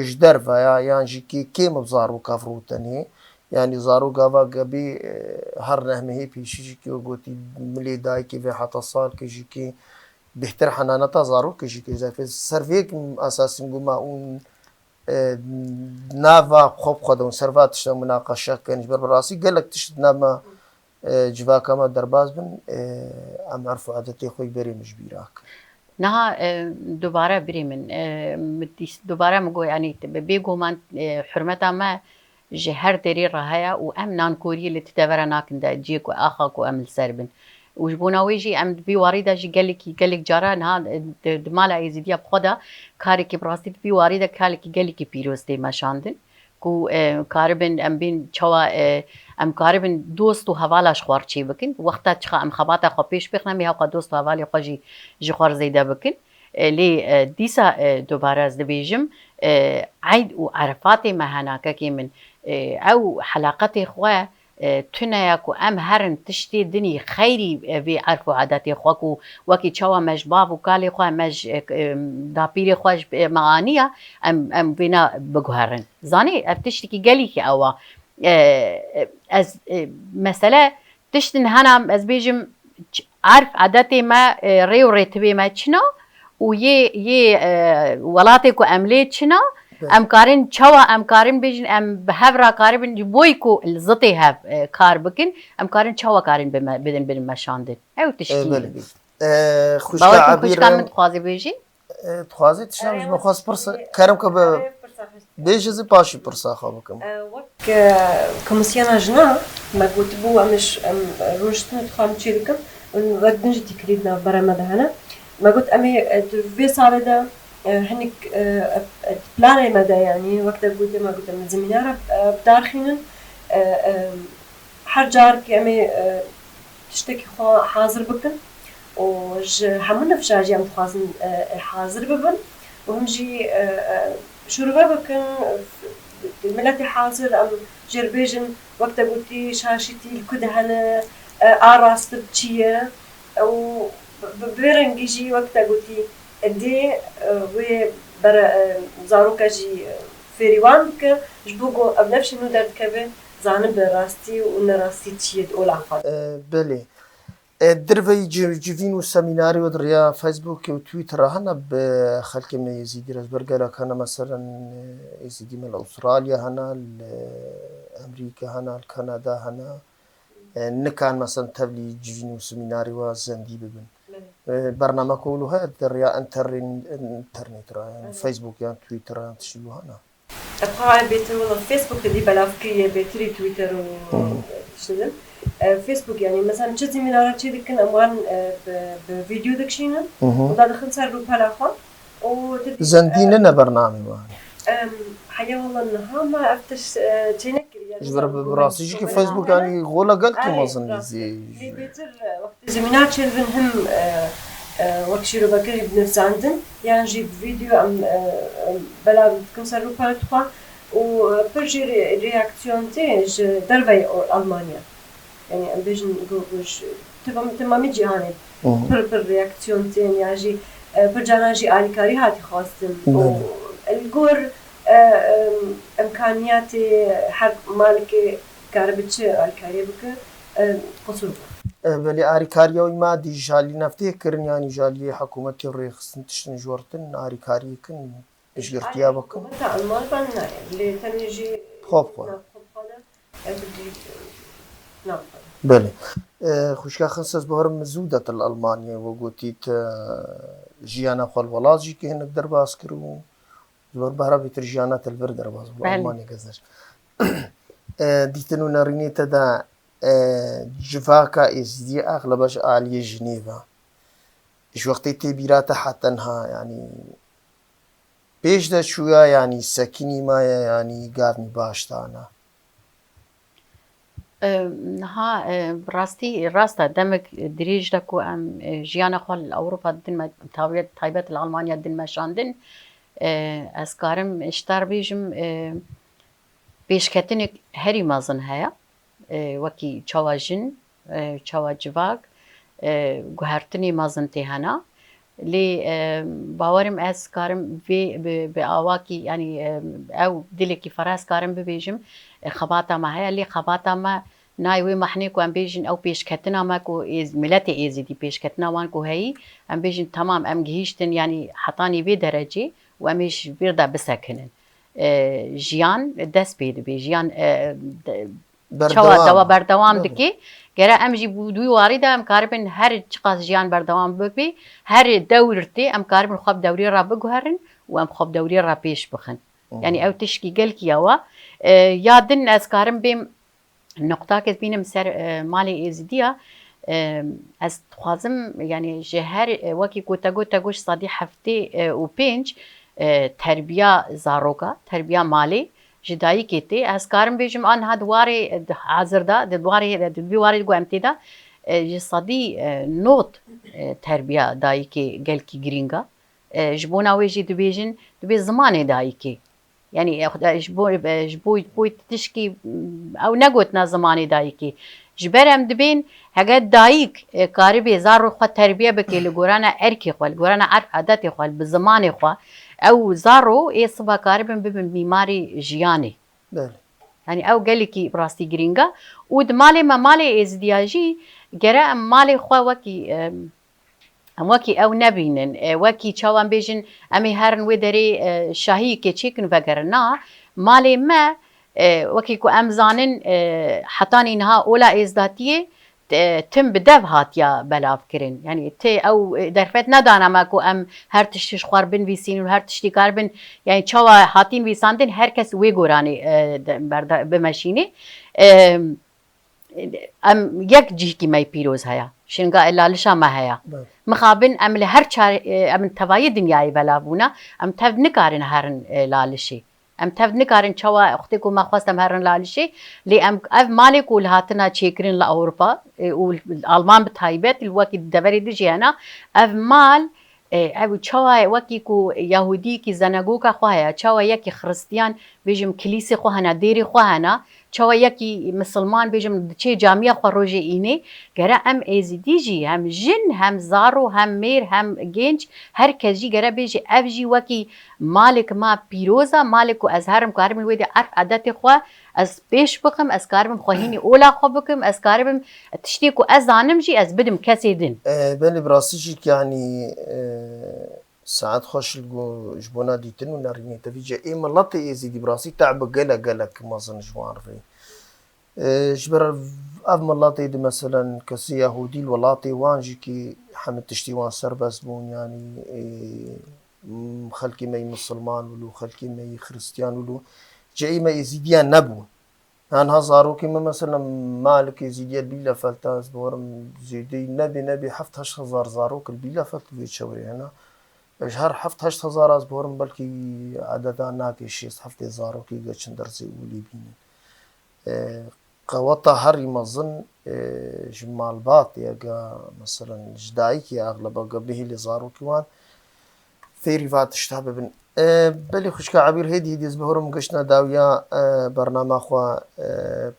ji derve ya, yan jî kê kêm bi zaroka firotenê. Yanî zarok gava gebî, e, her neh mehê pêşî jî kê gotî milê dayikê vê heta salkê jî kê bêhtir henaneta zarokê jî kê zefê. Ser vê esasîn guma ûn, e, nava xwe bi xwe de ûn ser va tişta munaqeşe kin. Ji ber bi rastî gelek tişt di nav me e, civaka me derbas bin, e, em erf û edetê xwe berê min ji bîra kir. Niha, e, dubare birê min, e, min dîs-, dubare min got, yanî, te-, bê-, bêguman, e, hurmeta me ji her derê re heye û em nankoriyê li ti devera nakin de ciyê ku axa ku em li ser bin. Û ji bona wê jî em di vî warî de jî gelekî, gelek cara niha, e, di, di mala Êzîdiya bi xwe de karekî bi rastî di vî warî de karekî gelekî pîroz tê meşandin. ku, e, karibin em bên çawa, e, em karibin dost û hevala ji xwe re çê bikin. Wexta çiqa em xebata xwe pêş bixin, em ê hewqa dost û hevalê xwe jî ji xwe re zêde bikin. E, lê, e, dîsa, e, dubare ez dibêjim, e, eyd û erefatê me hene kekê min, e, ew heleqetê xwe, e, tune ye ku em herin tiştê dinî xeyrî, e, vê erf û edetê xwe ku wekî çawa me ji bav û kalê xwe, me ji, e, e, dapîrê xwe ji, e, me aniye, em, em vêna biguherin. Zanî, ev tiştekî gelî ki ew a. E, e, ez, e, mesele tiştin hena, ez bêjim, ç-, erf edetê me, e, rê û rêtibê me çina û yê, yê, e, welatê ku em lê çina, Evet. em karin çawa, em karin bêjin, em bi hev re karibin, ji boy ku li zitê hev, e, kar bikin, em karin çawa karin bime-, bidin, bidin meşandin. Ew tiştî. E, belê. E, xwişka Bawer ku Ebîr xwişkan re- min dixwaze bêjî? E, dixwazî tiştan ji min xwest pirsa, kerem ke bi bêje zî paşî pirsa xwe bikim. E, wek, e, Komisyona Jina me gotibû, em ê ş-, em rûniştin dixwazim çêbikim. Wek din jî têkilî di navbera me de hene. Me got, em ê, e, di vê salê de, e, hinek, e, e, planê me de, yanî wek te gotê, me got, em ê zemînara, e, bidarxînin. E, e, her carekê em ê, e, tiştekî xwe hazir bikin û ji hemû nifşa jî em dixwazin, e, e, hazir bibin û him jî, e, e, şûrve bikin, e, miletê hazir em jê re bêjin, wek te gotî, şaşîtî li ku de hene, e, a rastî çi ye û bi, bi vê rengî jî wek te gotî, dê, e, wê bere, e, zaroka jî, e, fêrî wan bike, ji bo ku ev nifşê nû derdikeve, zanibe rastî û nerastî çi ye di ola xwe de. E, belê. E, derveyî ci-, civîn û semînarê we di rêya Facebookê û Twitterê hene bi xelkê me Êzîdî re, ji ber gelek hene, meselen, e, Êzîdî me li Astralya hene, li Amerîka hene, li Kanada hene. E, nikan meselen tevlî civîn û semînarê we zendî bibin. Belê. E, bernameke wilo heye di rêya interên-, internetê re, yani Evet. Facebook yan Twitter yan tiştî wilo hene? Ev xwe bêtir wilo Facebook de dî belav kiriye, bêtirî Twitter û Hı hı. tiştin. E, Facebook, yani, mesela çi zîmînara çê dikin, em wan, e, bi, bi vîdeo dikişînin Hı hı. û da dixin ser rûpela xwe. Û tu dî, Zendî e, nine bernamê wan. Em, heya wala niha me ev tişt, e, çê nekiriye. Ji ber bi, bi rastî jî ki Facebook, yani, gola gelkî mezin lî zî. Lê bêtir, e, wextê zîmînar çêdibin him, e, e, wek şîrovekirî binivsandin, yan jî bi vîdeo em, e, em belav dikin ser rûpela xwe û, e, pir jî re-, reaksiyon tê ji derveyî Almanya. Yani em bêjin ku, ku ji temam-, temamî cîhanê Hı hı. pir, pir reaksiyon tên ya jî, e, pir caran jî alîkarî hatî xwestin. Belê. Û li gor, e, em, imkaniyatê her malekê karibe çi alîkariyê bike, e, qusûr bû. E, belê alîkariya wî madî ji alî neftê kirin, yanî ji alî hikûmetê rêxistin tiştin ji we re tin, alîkariyê kin, piştgirtiya bikin. Hikûmeta Alman van nayê. Lê tenê jî Xwe bi xwe. nav xwe bi xwe de. Belê. E, xwişka Xinses, bi herim zû de tu li Almanyayê, we gotî tu jiyana xwe li welat jî ki hinek derbas kir û ji ber bi herim vêtir jiyana te li vir derbas bû, Belê. Almanya gezdaş. E, dîtin û nerînê te de, e, civaka Êzidî exlebe ji aliyê jinê ve. Ji wextê tê bîra te heta niha, yanî pêş de çûya, yanî sekinî maye, yanî gavnî baş dana? E, niha, e, bi rastî, rast e, demek dirêj de ku em, e, jiyana xwe li Ewropa didin me, taybet, taybet li Almanya didin me şandin. E, ez karim ji te re bêjim, e, pêşketinek herî mezin heye. E, wekî çawa jin, e, çawa civak, e, guhertinê mezin tê hena. Lê, e, bawerim ez karim vê bi, bi awakî, yanî, e, ew dilekî fereh ez karim bibêjim, e, xebata me heye, lê xebata me nayê wê mehnê ku em bêjin ew pêşketina me ku êz-, miletê Êzidî pêşketina wan ku heyî, em bêjin temam em gihîştin, yanî hetanî vê derecê û em ê ji vir de bisekinin. E, jiyan dest pê dibe, jiyan, e, de-, Berdewam. Çawa dewa berdewam Tabii. dike. Gere em jî bi wî warî de em karibin her çiqas jiyan berdewam bibe, her dewr tê em karibin xwe bi dewrê re biguherin û em xwe bi dewrê re pêş bixin. Hı hı. Yani ew tişkî gelkî ya wa. E, ya din ez karim bêm noqtak ez bînim ser, e, malê Êzidiya. E, ez dixwazim, yani ji her, e, wekî ku te got, te got ji sedî heftê û pênc, e, terbiya zaroka, terbiya malê, ji dayikê tê. Ez karim bêjim, a niha di warê, di hazir de, di warê, di vî warê ku em tê de, e, ji sedî, e, nod, e, terbiya dayikê gelkî girîng e. E, ji bona wê jî dibêjin, dibê zimanê dayikê. Yani, e, ji bo, e, ji bo, bo tişkî, mm, ew negotina zimanê dayikê. Ji ber em dibên, hege dayik, e, karibê zarok xwe terbiye bike li gorana erkê xwe, li gorana erf adetê xwe, bi zimanê xwe, ew zaro ê siba karibin bibin mîmarê jiyanê. Belê. Yani ew gelekî bi rastî girîng e. Û di malê me, malê Êzidiya jî gere em malê xwe wekî, em, em wekî ew nebînin. E, wekî çawa em bêjin, em ê herin wê derê, e, şahiyekê çêkin vegerin. Na, malê me, e, wekî ku em zanin, e, hetanî niha ola êzdatiyê e, tim bi dev hatiya belavkirin. Yanî tê ew, e, derfet nedana me ku em her tiştî ji xwe re binivîsînin û her tiştî karibin, yanî çawa hatî nivîsandin, her kes wê goranê, e, de, berda-, bimeşînê. E, em yek cihkî me yê pîroz heye. Şinga e lalişa me heye. Belê. Mixabin em li her çar-, e, em tevayê dinyayê belav bûne. Em tev nikarin herin, e, lalişê. Em tev nikarin çawa wextê ku me xwest em herin lalişê, lê em ev malê ku li hatina çêkirin li Ewropa, e, û li Alman bi taybet, li wekî deverê din jî hene, ev mal, e, ev çawa wekî ku Yahûdiyekî zenegoka xwe heye, çawa yekî Xiristiyan, bêjim kilîsê xwe hene, dêrê xwe hene, çawa yekî misilman, bêjim diçê camiya xwe rojê înê, gere em êzîdî jî hem jin, hem zaro, hem mêr, hem gênc, her kes jî gere bêjî ev jî wekî malek ma pîroz e, malek ku ez herim karibim wê de erf edetê xwe ez pêş bixim, ez karibim xwe hînî ola xwe bikim, ez karibim tiştê ku ez zanim jî ez bidim kesê din. E, belê, bi rastî jî, yanî, e, saet xweş li go-, ji bona dîtin û nerînê te vî cihê. Ê miletê êzîdî bi rastî te'b gelek, gelek mezin ji wan re. E, ji ber ev miletê di, meselen, kesê Yahûdî li welatê wan jî kî hemî tiştî wan serbest bûn, yanî, e, m-, xelkê me yî misilman wilo, xelkê me yî xiristiyan wilo, cihê me êzîdiya nebû. Anha zarokê me, meselen, malek êzîdiya li Bielefeld e, ez bawerim zêdeyî nebê, nebê heft heşt hezar zarok li Bielefeld û vê çevrê hene. Ji her heft heşt hezar ez bawerim belkî ededa nake şêst heftê zarokê geçin dersê olî bînin. E, qeweta herî mezin, e, ji malbatê, ege, meselen, ji dayikê, exleba ge bihêlê zarokî wan, fêrî va tişta bibin. E, belê xwişka Ebîr, hêdî hêdî ez bihorim giştine dawiya, e, bernama xwe, e,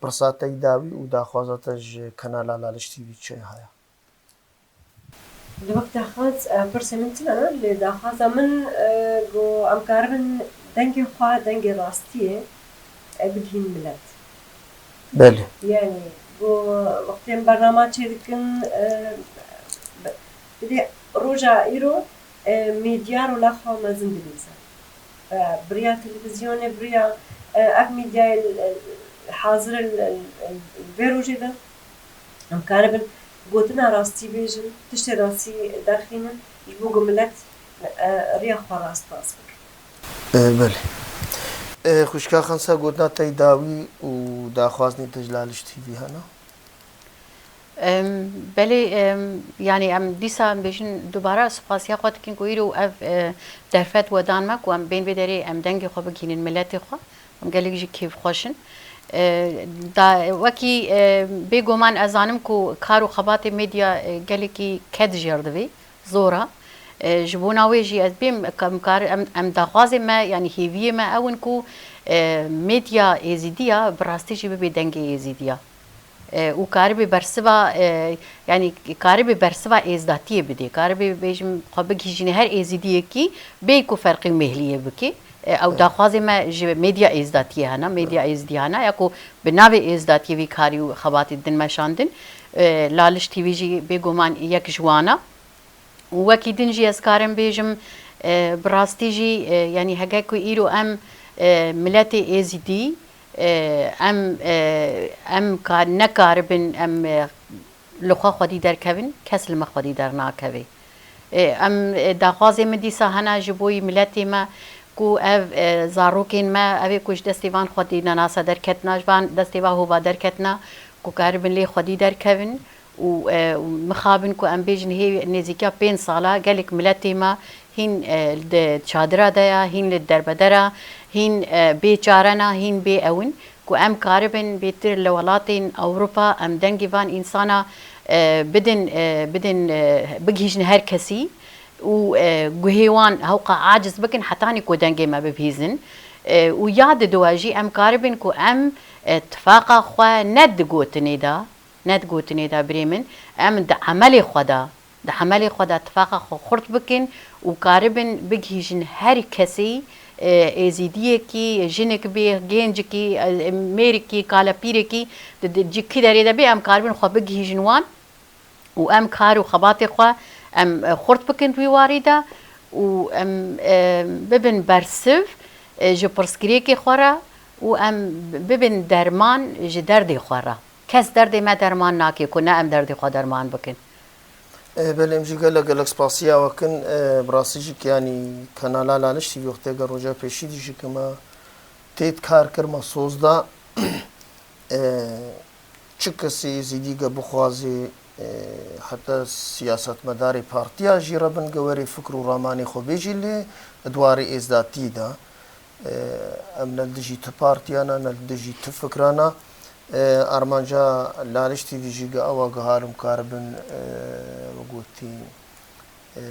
pirsa te yî dawî û daxwaza te ji kanala Laliş T V çi haya? Li wek daxwaz, e, pirsê min tune, lê daxwaza min, e, ku em karibin dengê xwe, dengê rastiyê, e, bigihîn milet. Belê. Yanî, ku wextê em bernama çêdikin, e, bi-, bidê roja îro, e, medya rola xwe mezin dilîze. E, bi riya televîzyonê, bi riya, e, ev medyayê, e, hazir in, e, e, vê rojê de em karibin gotina rastî bêjin, tiştê rastî derxînin, ji bo ku milet, e, riya xwe rast bas bikin. E, belê. E, xwişka Xensa, gotina te yî dawî û daxwazinê te ji Laliş T V hene? Em, belê, em, yanî em dîsa em bêjin dubara spasiya xwe dikin ku îro ev, e, derfet we dan me ku em bên vê derê em dengê xwe bigihînin miletê xwe. Em gelek jî kêfxweş in. E, da, wekî, e, bêguman ez zanim ku kar û xebatê medya, e, gelekî ked jêr divê, zor e. E, ji bona wê jî ez bêm, em kar-, em, em daxwazê me, yanî hêviyê me ew in ku, e, medya êzîdiya bi rastî jî bibe dengê êzîdiya. E, û karibê bersiva, e, yanî karibê bersiva êzdatiyê bidê. Karibê bêjim xwe bigihîjîne her êzîdiyekî bêyî ku ferqî û mêhliyê bike. E, ew daxwazê me ji medya êzdatiyê hene, medya êzidî hene, ya ku bi navê êzdatiyê vî karî û xebatê din meşandin. E, Laliş T V jî bêguman yek ji wan e. Û wekî din jî ez karim bêjim, e, bi rastî jî, e, yanî hege ku îro em, e, miletê êzîdî, e, em, e, em ka-, nekaribin em, e, li xwe xwedî derkevin, kes li me xwedî dernakeve. E, em, e, daxwazê min dîsa hene ji bo yî miletê me ku ev, e, zarokên me, ev ê ku ji destê van xwedî nenasa derketina, ji van destê va hova derketina, ku karibin lê xwedî derkevin. Û, e, û mixabin ku em bêjin hê nêzîkiya pênc sala gelek miletê me hîn, e, di çadira de ya, hîn li derbedera, hîn, e, bê çare ne, hîn bê ewin, ku em karibin bêtir li welatên Ewropa em dengê van însana, e, bidin, e, bidin, e, bigihîjin her kesî û, e, guhê wan hewqa aciz bikin hetanî ku dengê me bibihîzin. E, û ya diduwa jî em karibin ku em, e, tifaqa xwe ne di gotinê de, ne di gotinê de birê min, em di emelê xwe de, di emelê xwe de tifaqa xwe xurt bikin û karibin bigihîjin her kesî, e, êzîdiyekî, jinik bê, gencikî, e, mêrikî, kalepîrekî, di, di, di kî derê de bê, em karibin xwe bigihîjin wan û em kar û xebatê xwe em, e, xurt bikin wî warî de û em, e, bibin bersiv, e, ji pirsgirêkê xwe re û em bibin derman ji derdê xwe re. kes derdê me derman nake ku ne em derdê xwe derman bikin. E, belê em jî gelek gelek spasiya we kin. E, bi rastî jî ki yanî kanala Laliş T V wextê gel roja pêşî dî jî ki me têt kar kir, me soz da. E, çi kesê Êzîdî ge bixwazê, e, heta siyasetmedarê partiya jî re bin ge werê fikr û ramanê xwe bêjî lê di warê êzdatî de. E, em ne li dijî ti partiya ne, ne li dijî ti fikra ne. E, armanca Laliş T V jî ge ew e ge halim karibin, e, wek gotî, e,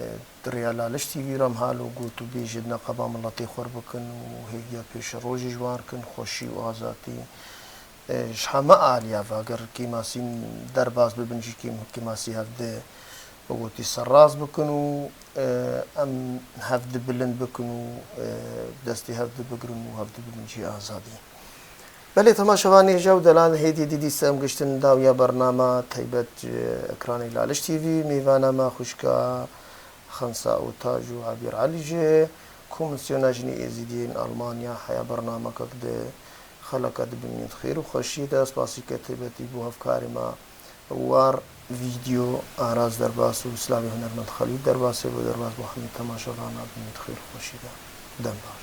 di rêya Laliş T V re em hal û got û bêjê di neqeba miletê xwe re bikin û hêviya pêşerojê ji wan re kin, xweşî û azadî. E, ji heme aliya ve, ger kêmasî derbas bibin jî kêm-, kêmasî hevdi wek gotî serrast bikin û, e, em hevdi bilind bikin û, e, destê hevdi bigirin û hevdi bibin cihê azadî. Belê temaşevanê hêja û delal hêdî dîdî se em giştin dawiya bernama taybet ji ekranê Laliş T V. Mêvana me xwişka Xensa Otaj û Ebîr Elî jî, Komîsyona Jinê Êzîdî yên Almanya heya bernamekek di xeleka di bimîn xêr û xweşiyê de. Spasîke taybetî bo hevkarê me war vîdeo Aras Derbas û silavê hunermend Xelîl Derbasê bo derbas bo hemî temaşevana bimîn xêr û xweşiyê de. Dem baş.